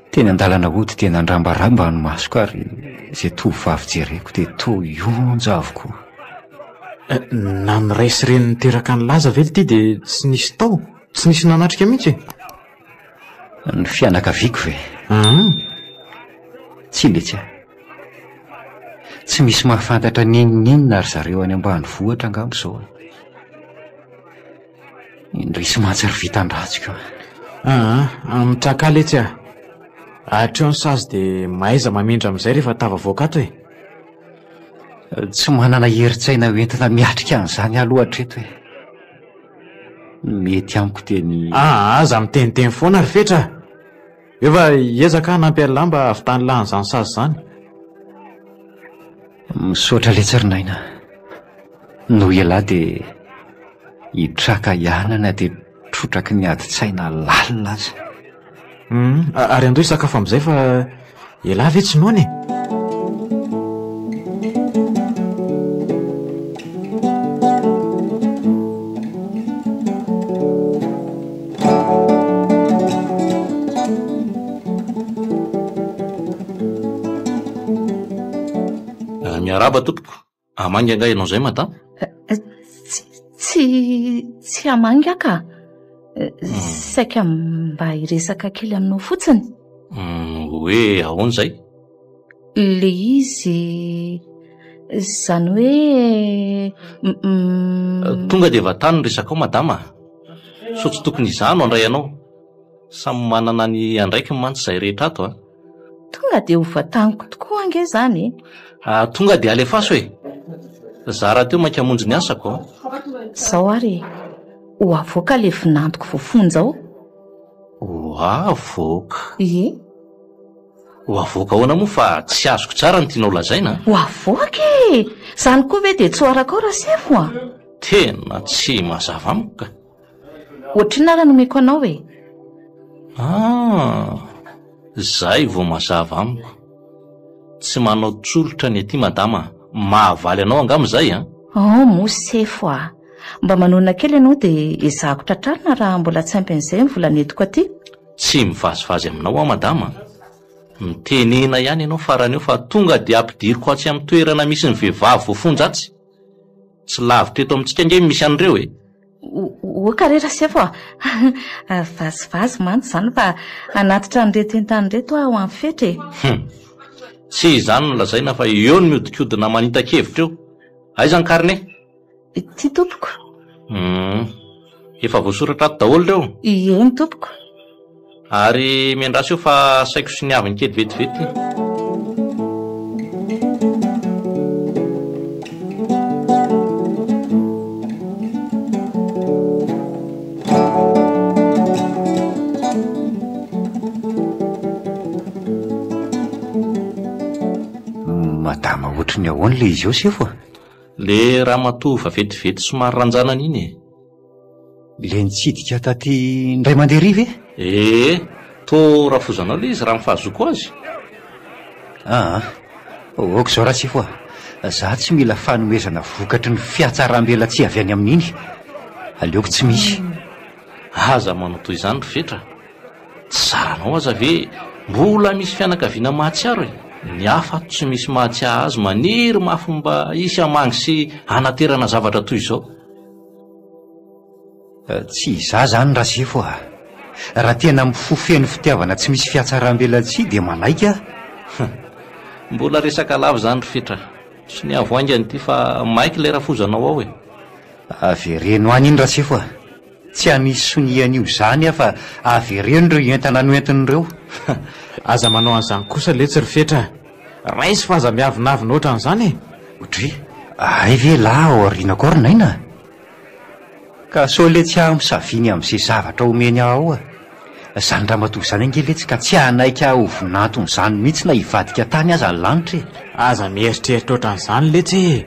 Teny an-dalana hody dia nandrambaramba ny masoko ary izay tovovavy jereko dia toa hionja avokoa. Na ny ray sy reny niteraka an'i Laza ve ity dia tsy nisy tao? Tsy nisy nanatrika mihitsy e? Ny fianakaviako ve? Tsia letsy a. Tsy misy mahafantatra n'inon'inona ry zareo any ambanivohitra angamba izao e. Indrisy mantsy ry vitan-dratsiko a. Aa, mitraka letsy a. Hatreo ny sazy dia mahaiza mamindra amin'izay rehefa tafavoaka ato e. Tsy manana herin-tsaina hoentina miatrika an'izany aloha hatreto e. Ny mety amiko dia ny. Aa, aza miteniteny foana ry Fetra a. Efa hiezaka aho hanampy an'lah mba hahavitan'lah an'izany sazy izany. Misaotra letsy ry Naina. Noho ialahy dia hitraka ihany na dia trotraky ny adin-tsaina lalina aza. Hum, ary andao hisakafo amin'izay fa ialahy ve tsy noana e? Miarahaba tompoko. Hamangy angaha ianao izay madama? Tsy, tsy, tsy hamangy aho ka. Saika mba hiresaka kely aminao fotsiny. Hoe ahoana izay? Ilay izy, izany hoe. Tonga dia vatano ny resakao madama a! Sao tsy tokony izaho no handray anao? Samy manana ny andraikiny mantsy izahay rehetra ato a! Tonga dia ho vataniko tokoa ange izany e! Ah, tonga dia alefaso e! Za rahateo mainka hamonjy ny asako a! Izao ary e, ho avoaka ilay vinantoko voafonja ao. Ho avoaka? Ie. Ho avoaka ahoana moa fa tsy azoko tsara ny tianao lazaina a! Ho avoaka e! Izany koa ve dia tsy ho arakao Rasefo a! Tena tsy mazava amiko ka! Ohatrinona ara no omeko anao e? Ah! Zay vao mazava amiko. Tsy manao tsolotra ny aty madama a! Mahavaly anao angamba izay an! Oh moa sefo a! Mba manonona kely ianao dia ezahako tratrarina raha mbola tsy ampy an'izay ny vola nentiko aty. Tsy mivazivazy aminao aho madama a! Mitenena ihany ianao farany eo fa tonga dia ampidiriko atsy amin'ny toerana misy ny vehivavy voafonja atsy. Tsy lavitra eto amintsika ange ny misy an'ireo e! Oka re Rasefo a! Vazivazy mantsy izany fa hanatitra an'ireto entana ireto aho ho an'i Fetra e! Hum! Tsy izany no lazaina fa eo ny mihodinkodina manita-kevitra eo. Aiza ny carnet? Ity tompoko. Hum! Efa voasoratra ato daholo ireo? Eny tompoko. Ary miandrasa eo fa asaiko soniaviny kely vetivety. Madama ohatry ny ahoana ilay izy eo sefo a? Le ramatoa vaventivety somary ranjanana iny e. Ilay nitsidika taty indray mandeha ery ve? Ee, toa rafozanao ilay izy raha ny fahazoako azy. Aa, ok izao Rasefo a, za tsy mila fanomezana vokatry ny fihatsaram-belatsihy avy any amin'iny. Aleoko tsy misy. Aza manao toy izany ry Fetra. Tsy zaranao aza ve mbola misy fianakaviana mahatsiaro e? Ny hafa ato tsy misy mahatsiahy azy maniry mafy mba hisy hamangy sy hanaterana zavatra toy izao. Tsy izaho izany Rasefo a! Raha tena mifoha feno fitiavana tsy misy fihatsaram-belatsihy dia manaiky aho. Mbola resaka lava izany ry Fetra. Tsy ny avo haingana ity fa maika ilay rafozanao ao e! Avereno any iny Rasefo a! Tsy hanisy sonia an'io izany aho fa avereno ireo entana noentiny ireo. Aza manao an'izany kosa letsy ry Fetra a! Raiso fa aza miavonavona ohatran'izany e! Dry, hay ve lahy ao aorianako ao ry Naina? Ka sao letsy aho misaviny amin'izay zavatra omeny ahy ao a! Izany ramatoa izany ange letsy ka tsy hanaiky ahy ho vinanton'izany mihitsy na hivadika tany aza ny lanitra e! Aza mieritreritra ohatran'izany letsy e!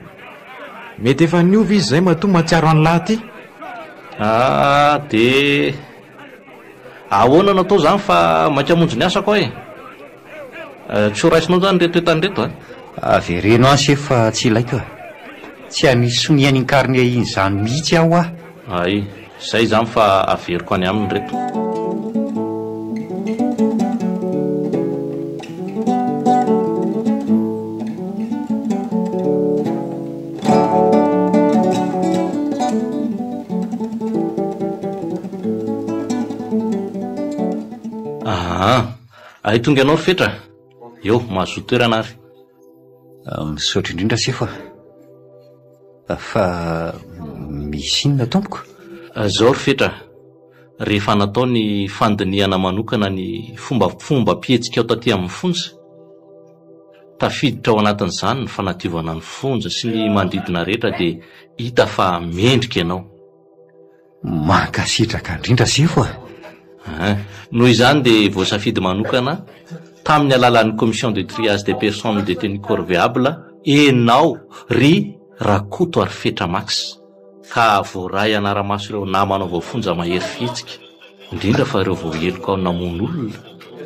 Mety efa niova izy izay matoa mahatsiaro an'lah aty. Ah, dia ahoana no atao izany fa maika hamonjy ny asako aho e! Tsy ho raisinao izany ireto entana ireto a? Avereno any sefo fa tsy ilaiko a! Tsy hanisy sonia an'iny carnet iny izany mihitsy aho a! Hay, izay izany fa averiko any aminy ireto. Aa, hay tonga ianao ry Fetra. Eo, mahazoa toerana ary. Misaotra indrindra sefo a. Fa misy inona tompoko? Izao ry Fetra, rehefa natao ny fandinihana manokana ny fombafombam-pihetsikao taty amin'ny fonja, Tafiditra ao anatin'izany ny fanadiovana ny fonja sy ny manodidina rehetra dia hita fa mendrika ianao. Mankasitraka indrindra sefo a! Hein. Noho izany dia voasafidy manokana tamin'ny alalan'ny commission de triage des personnes détenues corvéables enao ry Rakoto Arifetra Max ka voaray hanara-maso ireo namanao voafonja mahery fihetsika, indrindra fa ireo voaheloka namono olona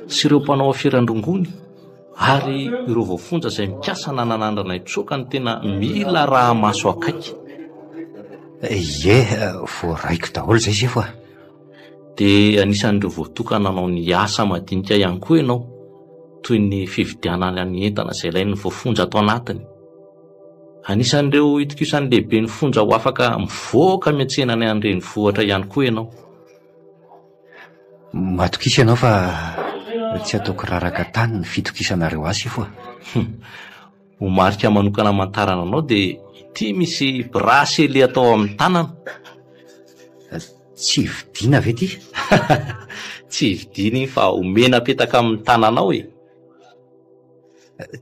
sy ireo mpanao aferan-drongony ary ireo voafonja izay mikasa na nanandrana hitsoaka no tena mila araha-maso akaiky. Ie, voaraiko daholo izay sefo a. Dia anisan'ireo voatokana hanao ny asa madinika ihany koa ianao, toy ny fividianana ny entana izay ilain'ny voafonja ato anatiny. Anisan'ireo itokisan'ny lehiben'ny fonja ho afaka mivoaka miantsena any an-drenivohitra ihany koa ianao. Matokisa ianao fa tsy ataoko raraka tany ny fitokisanareo ahy sefo a. Ho marika manokana hamantarana anao dia ity misy bracelet atao amin'ny tanana. Tsy vidiana ve ity? Tsy vidiana iny fa omena apetaka amin'ny tananao e.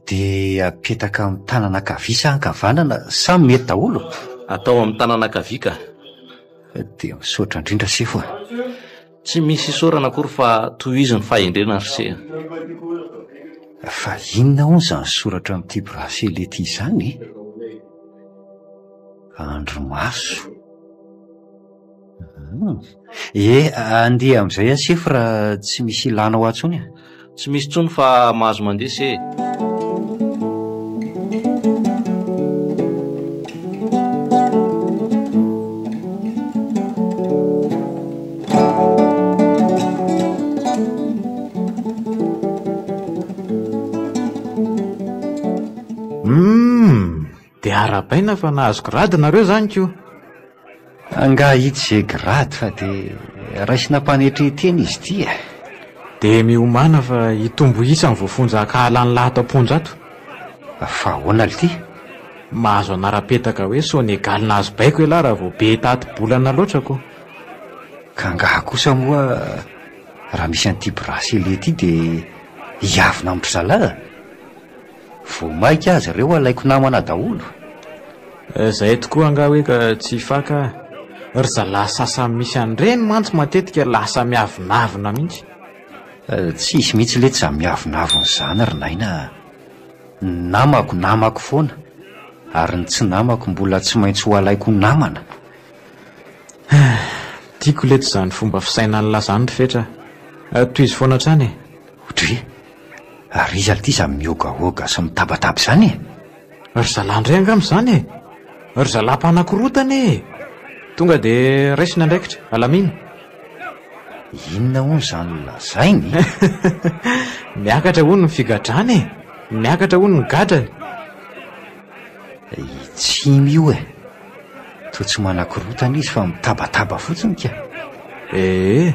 Dia apetaka amin'ny tanana ankavia sa ankavanana sa mety daholo? Atao amin'ny tanana ankavia ka. Dia misaotra indrindra sefo a. Tsy misy isaorana akory fa tohizo ny fahendrena ry se a. Fa inona hono izany soratra amin'ity bracelet ity izany e? Andrimaso. Hum. E, andeha amin'izay aho sefo raha tsy misy ilana ho ahy intsony e. Tsy misy intsony fa mahazo mandeha se e. Humm! Dia arahabaina fa nahazo grade nareo zany ko! Angaha itsy ze grade fa de raisina am-panetren-tena izy ity e! De miomàna fa hitombo isa ny voafonja hankahala an'lah ato am-ponja ato. Fa ahoana lty? Mahazo anaram-petaka hoe Sonegaly nahazo baiko elah raha vao be tati-bolana loatra ko! Ka angaha kosa moa raha misy an'ity bracelet ity de hiavona amin-dry zalahy? Vao maika aza ireo alaiko namana daholo. Zay tokoa angaha hoe ka tsy hifaka a! Ry zalahy sasany misy an'ireny mantsy matetika lasa miavonavona mihitsy. Tsisy mihitsy letsy zany miavonavona izany ry Naina a! Ny namako namako foana ary ny tsy namako mbola tsy maintsy ho alaiko ho namana. Tiako letsy izany fomba fisainan'lah zany ry Fetra a! Tohizo foana hatrany e! Dry! Ary iza ity izany mihogahoga sy mitabataba izany e? Ry zalahy indray angamba izany e! Ry zalahy mpanakorotana e! Tonga dia raiso ny andraikitra, alamino. Inona hono izany lazainy? Miakatra hono ny figadrana e! Miakatra hono ny gadrany. I Tsimy io e! Toa tsy manakorotana izy fa mitabataba fotsiny ka! Ee.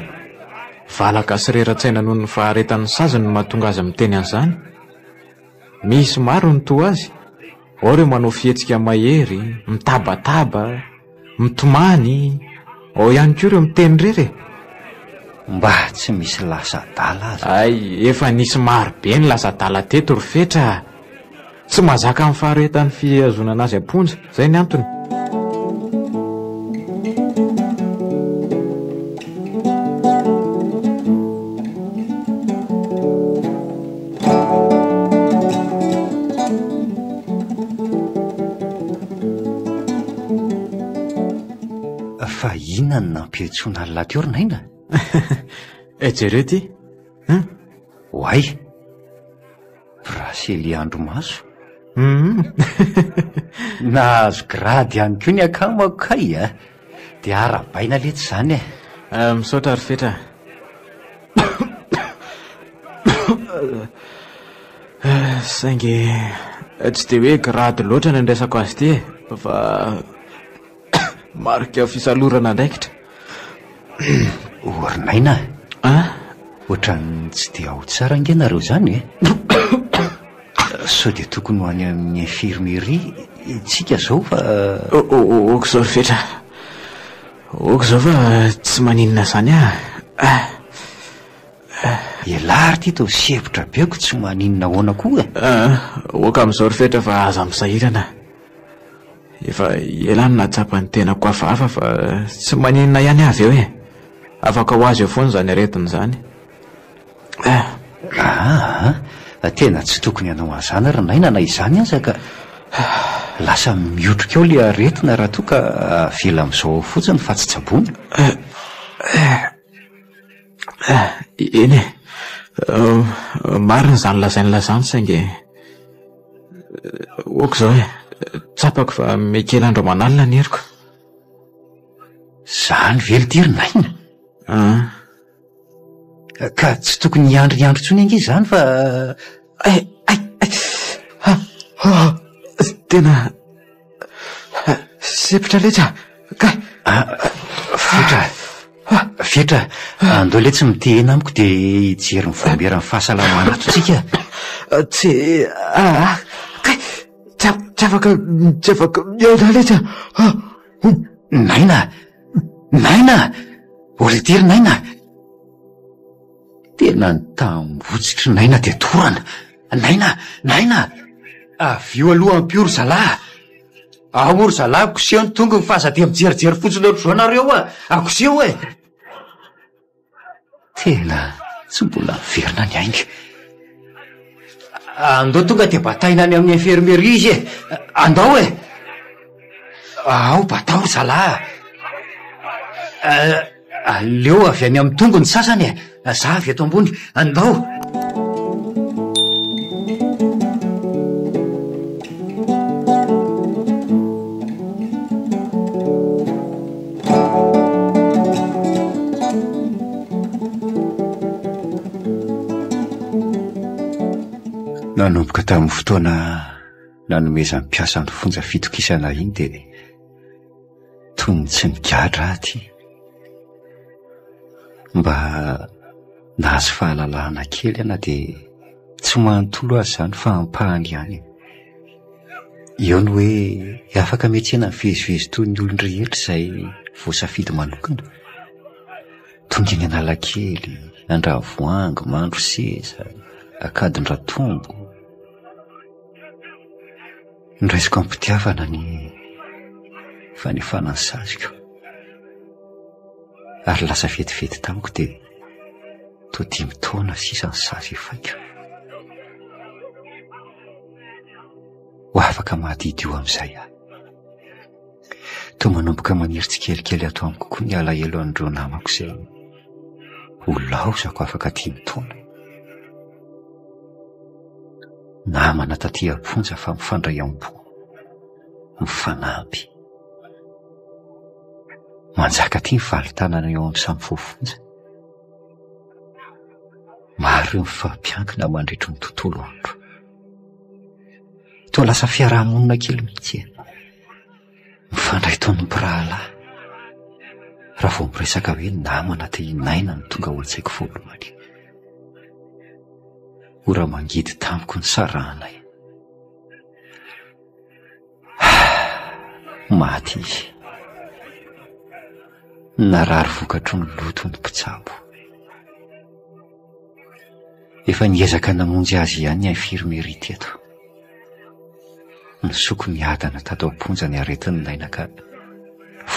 Valaka sy rera-tsaina noho ny faharetan'ny saziny no mahatonga azy miteny an'izany. Misy maro ny toa azy, ao ireo manao fihetsika mahery, mitabataba, mitomany, ao ihany koa ireo miteny irery e! Mba tsy misy lasa adala aza. Hay, efa nisy maro be ny lasa adala teto ry Fetra a! Tsy mahazaka ny faharetan'ny fihazonana azy am-ponja, izay ny antony. Fa inona no nampiantsoana an'lah teo ry Naina? Eh, jereo ity. Hein? Oay! Bracelet andromaso. Hum. Nahazo grade ihany koa ny akamako kay a! Dia arahabaina letsy izany e! Ah, misaotra ry Fetra. Saingy tsy dia hoe grade loatra ny andraisako azy ity e, fa Marika fisalorana andraikitra. O ry Naina a! Ohatran'ny tsy dia ao tsara ange nareo izany e! Sao dia tokony ho any amin'ny infirmerie tsika izao fa. Ok izao ry Fetra. Ok izao fa tsy maninona izany aho e. Elah ary ity toa sempotra be ko tsy maninona ahoana koa e! Ok amin'izao ry Fetra fa aza misahirana. Efa ela no nahatsapa ny tenako hafahafa fa tsy maninona ihany aho avy eo e. Afaka ho azy eo foana izany aretina izany. Aa, tena tsy tokony hanao an'izany ry Naina na izany aza ka. Lasa miotrika ao ilay aretina raha toa ka avela amin'izao ao fotsiny fa tsy tsaboina. Eny e, marina izany lazain'lah izany saingy ok izao e, tsapako fa mihakely andro aman'alina ny heriko. Izany ve ry ity ry Naina? An. Ka tsy tokony hiandriandry intsony ange izany fa... Ay, ay, ay! Ha, ha, tena sempotra letsy a! Kay! Ah, Fetra, Fetra, andao letsy mitehena amiko dia hijery ny vaomieran'ny fahasalamana ato tsika. Tsy, ah, kay! Tsy, tsy afaka, tsy afaka miaina letsy a! Naina! Naina! Olitiry Naina! Tena nitambotsitry Naina dia torana. Naina! Naina! Avy eo aloha ampio ry zalahy a! Ao moa ry zalahy koseho ny tongony fa aza dia mijerijery fotsiny ohatr'izao nareo a! Akoseho e! Tena tsy mbola miverina ny ainga. Andao tonga dia bataina any amin'ny infirmerie izy e! Andao e! Ao batao ry zalahy a! Aleo avy any amin'ny tongony ny sasany e! Za avy eto ambony. Andao! Nanomboka tamin'ny fotoana nanomezan'ny mpiasan'ny fonja fitokisana iny dia toy ny tsy nigadra aho aty. Mba nahazo fahalalahana kely aho na dia tsy manontolo aza izany fa ampahany ihany. Eo ny hoe afaka miantsena mivezivezy toy ny olon-drehetra izay voasafidy manokana. Tonga eny Analakely, Andravoahangy, Mandroseza, Ankadindratombo. Noraisiko am-pitiavana ny fanefana ny saziko. Ary lasa vetivety tamiko dia toa dimy taona sisa ny sazy efaiko. Ho afaka mahadidio amin'izay aho. Toa manomboka maniry tsikelikely ato amiko koa ny alahelo an'ireo namako izay ho laozako afaka dimy taona. Namana taty am-ponja fa mifandray am-po, mifanampy. Manjaka aty ny valin-tanana eo amin'ny samy voafonja. Maro ireo mifampiankina mandritry ny tontolo andro. Toa lasa fiaraha-monina kely mihitsy e. Mifandray toy ny mpirahalahy. Raha vao miresaka hoe namana te hinaina no tonga ao an-tsaiko voalohany. Ora mangidy tamiko ny sarahanay. Maty izy. Narary vokatry ny loto ny mpitsabo. Efa niezaka namonjy azy ihany ny infirmerie teto. Nisoko niadana tato am-ponja ny aretin'i Naina ka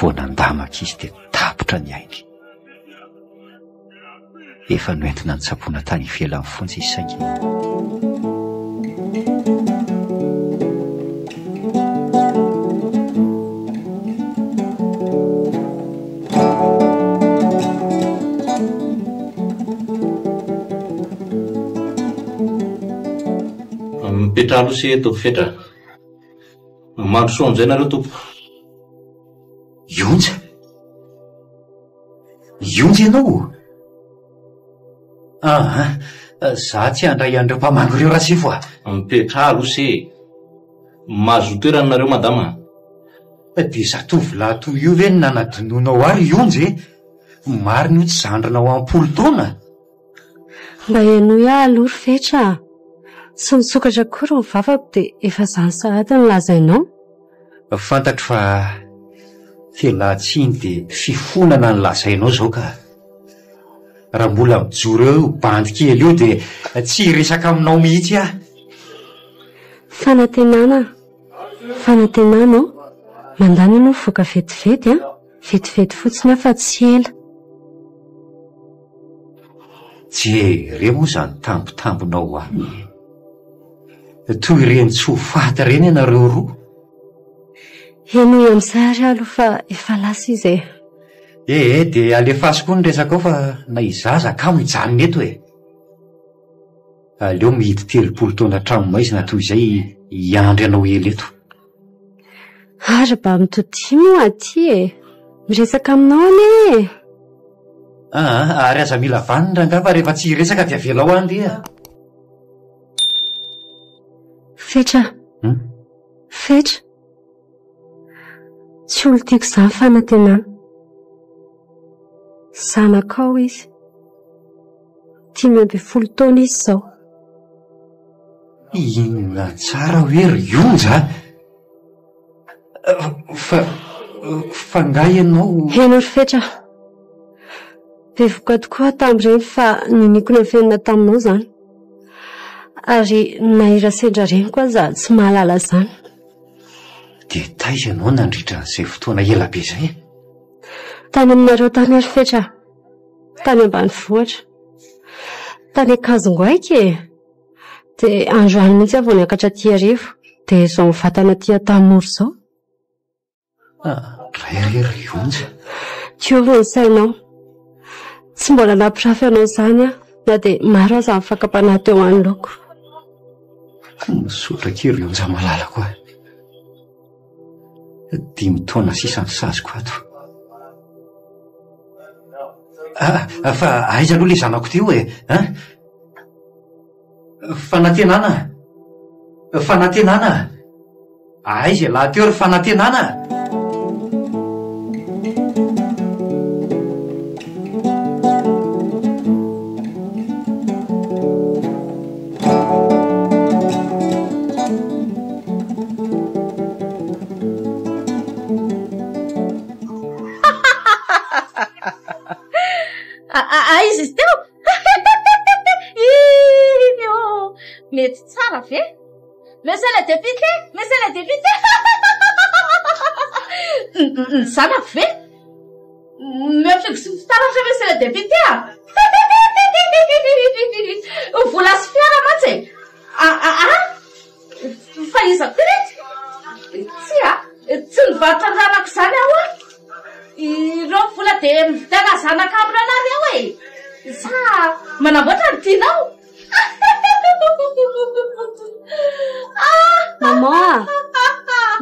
vao nandamaka izy dia tapitra ny ainy. Efa noentina nitsaboana tany ivelan'ny fonja izy saingy. Mipetraha aloha se tompoko Fetra. Mandrosoa amin'izay nareo tompoko. Ionja? Ionja ianao? Aa, za tsy handray an'ireo mpamangy ireo Rasefo a! Mipetraha aloha se e! Mahazoa toerana nareo madama a! Dia zatovolahy toy io ve no nanadinoanao ahy ry Ionja e? Marina io tsy zandrinao am-polo taona? Mba henoy ahy aloha ry Fetra a! Tsy nisokatra akory ny vavako dia efa izany sahady no lazainao? Fantatro fa fialan-tsiny dia fifonana no lazainao izao ka! Raha mbola mijoro eo io bandy kely io dia tsy hiresaka aminao mihitsy aho. Fanantenana, fanantenana ô! Mandany ianao mivoaka vetivety an! Vetivety fotsiny aho fa tsy ela. Jereo moa izany tambitambinao ahy e. Toy ireny tsy ho faty ireny ianareo roa. Henoy amin'izay ary aloha fa efa lasa izy e. Ee, dia alefaso koa ny resakao fa na izaho aza kamo hijanona eto e. Aleo mihidy 30 taona an-tranomaizina toy izay hiandry anao ela eto. Ary mba mitodia moa aty e! Miresaka aminao anie e! Aa, ary aza mila vaniny rangahy fa rehefa tsy hiresaka dia avelao handeha. Fetra. Hum? Fetra. Tsy olon-tiako izany fanantenana. Zanakao izy. 15 taona izy izao. Inona tsara hoe ry Onja a? Fa, fa nga ianao... Heno ry Fetra a! Bevohoka tokoa aho tamin'ireny fa niniako nafenina taminao izany. Ary na i Rasendra reniko aza tsy mahalala izany. Dia taiza ianao nandritra an'izay fotoana ela be izay e? Tany aminareo tany ry Fetra a! Tany ambanivohitra. Tany Ankazongoaika e! Dia androany mihitsy aho vao niakatra aty Iarivo, dia izao mivatana aty Antanimora izao. Ah, ray re ry Onja. Diovy ny sainao. Tsy mbola nampirafy anao izany aho, na dia maro aza ny fakam-panahy teo anoloako. Misaotra akia ry Onja malalako a. Dimy taona sisa ny saziko ato. Ah, fa aiza aloha ilay zanako teo e? Hein? Fanantenana! Fanantenana! Aiza ialahy teo ry Fanantenana? Aiza izy teo? Iny ô! Mety tsara ve? Monsieur le député! Monsieur le député! Ny zanako ve? Omeo fihogo sy fitaratra monsieur le député a! Vola sy fiara mantsy e! Aa! Fa iza koa ireto? Tsia, tsy nivarotra ny rarako izany aho an! Ireo vola dia mividiana zanaka amin'ireo nareo e! Sa manamboatra ny tianao? Maman a!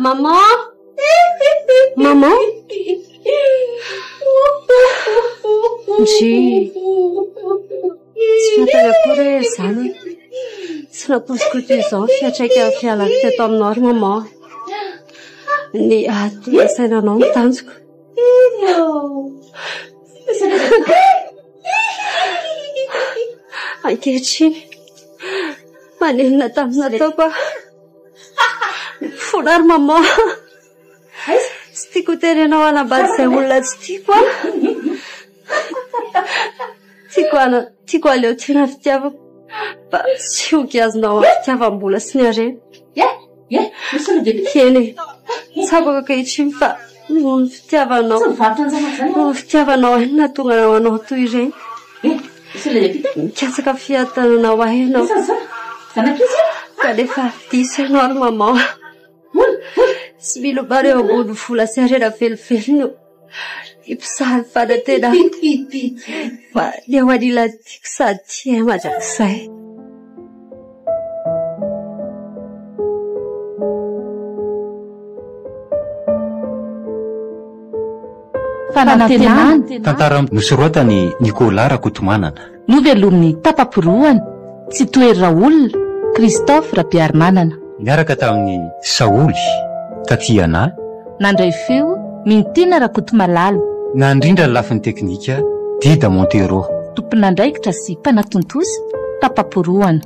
Maman! Maman! Ndry! Tsy fantany akory hoe izany. Tsy nampoiziko toy izao ny fiantraikan'ny fialako teto aminao ry maman. Ny hahatonga saina anao no tanjoko. Ankehitriny, manenina tamin'ny nataoko aho. Mifona ry maman. Tsy tiako ho terenao hanambady izay olona tsy tiako aho. Tiako hana, tiako aleo tena fitiavako mba tsy ho giazonao amin'ny fitiavam-bola sy ny harena. Eny e, tsapako ankehitriny fa noho ny fitiavanao, noho ny fitiavanao ahy no nahatonga anao hanao toy ireny. Mikatsaka fiadanana ho ahy ianao. Kanefa diso ianao ry maman. Tsy mila mba eo ambony vola sy harena velively no hiposahan'ny fanantenana fa ny eo anilan'ny tiako sady tia ahy mandrakizay. Fanantenana. Tantara nosoratan'i Nicolas Rakotomanana. Novelomin'i Tapa-porohana, Tsitohery Raoul, Christophe Rabearimanana. Niaraka tamin'i Saholy, Tatiana. Nandray feo, Mintiana Rakotomalala. Nandrindra ny lafiny teknika, Dida Montero. Tompon'andraikitra sy mpanatontosa, Tapa-porohana.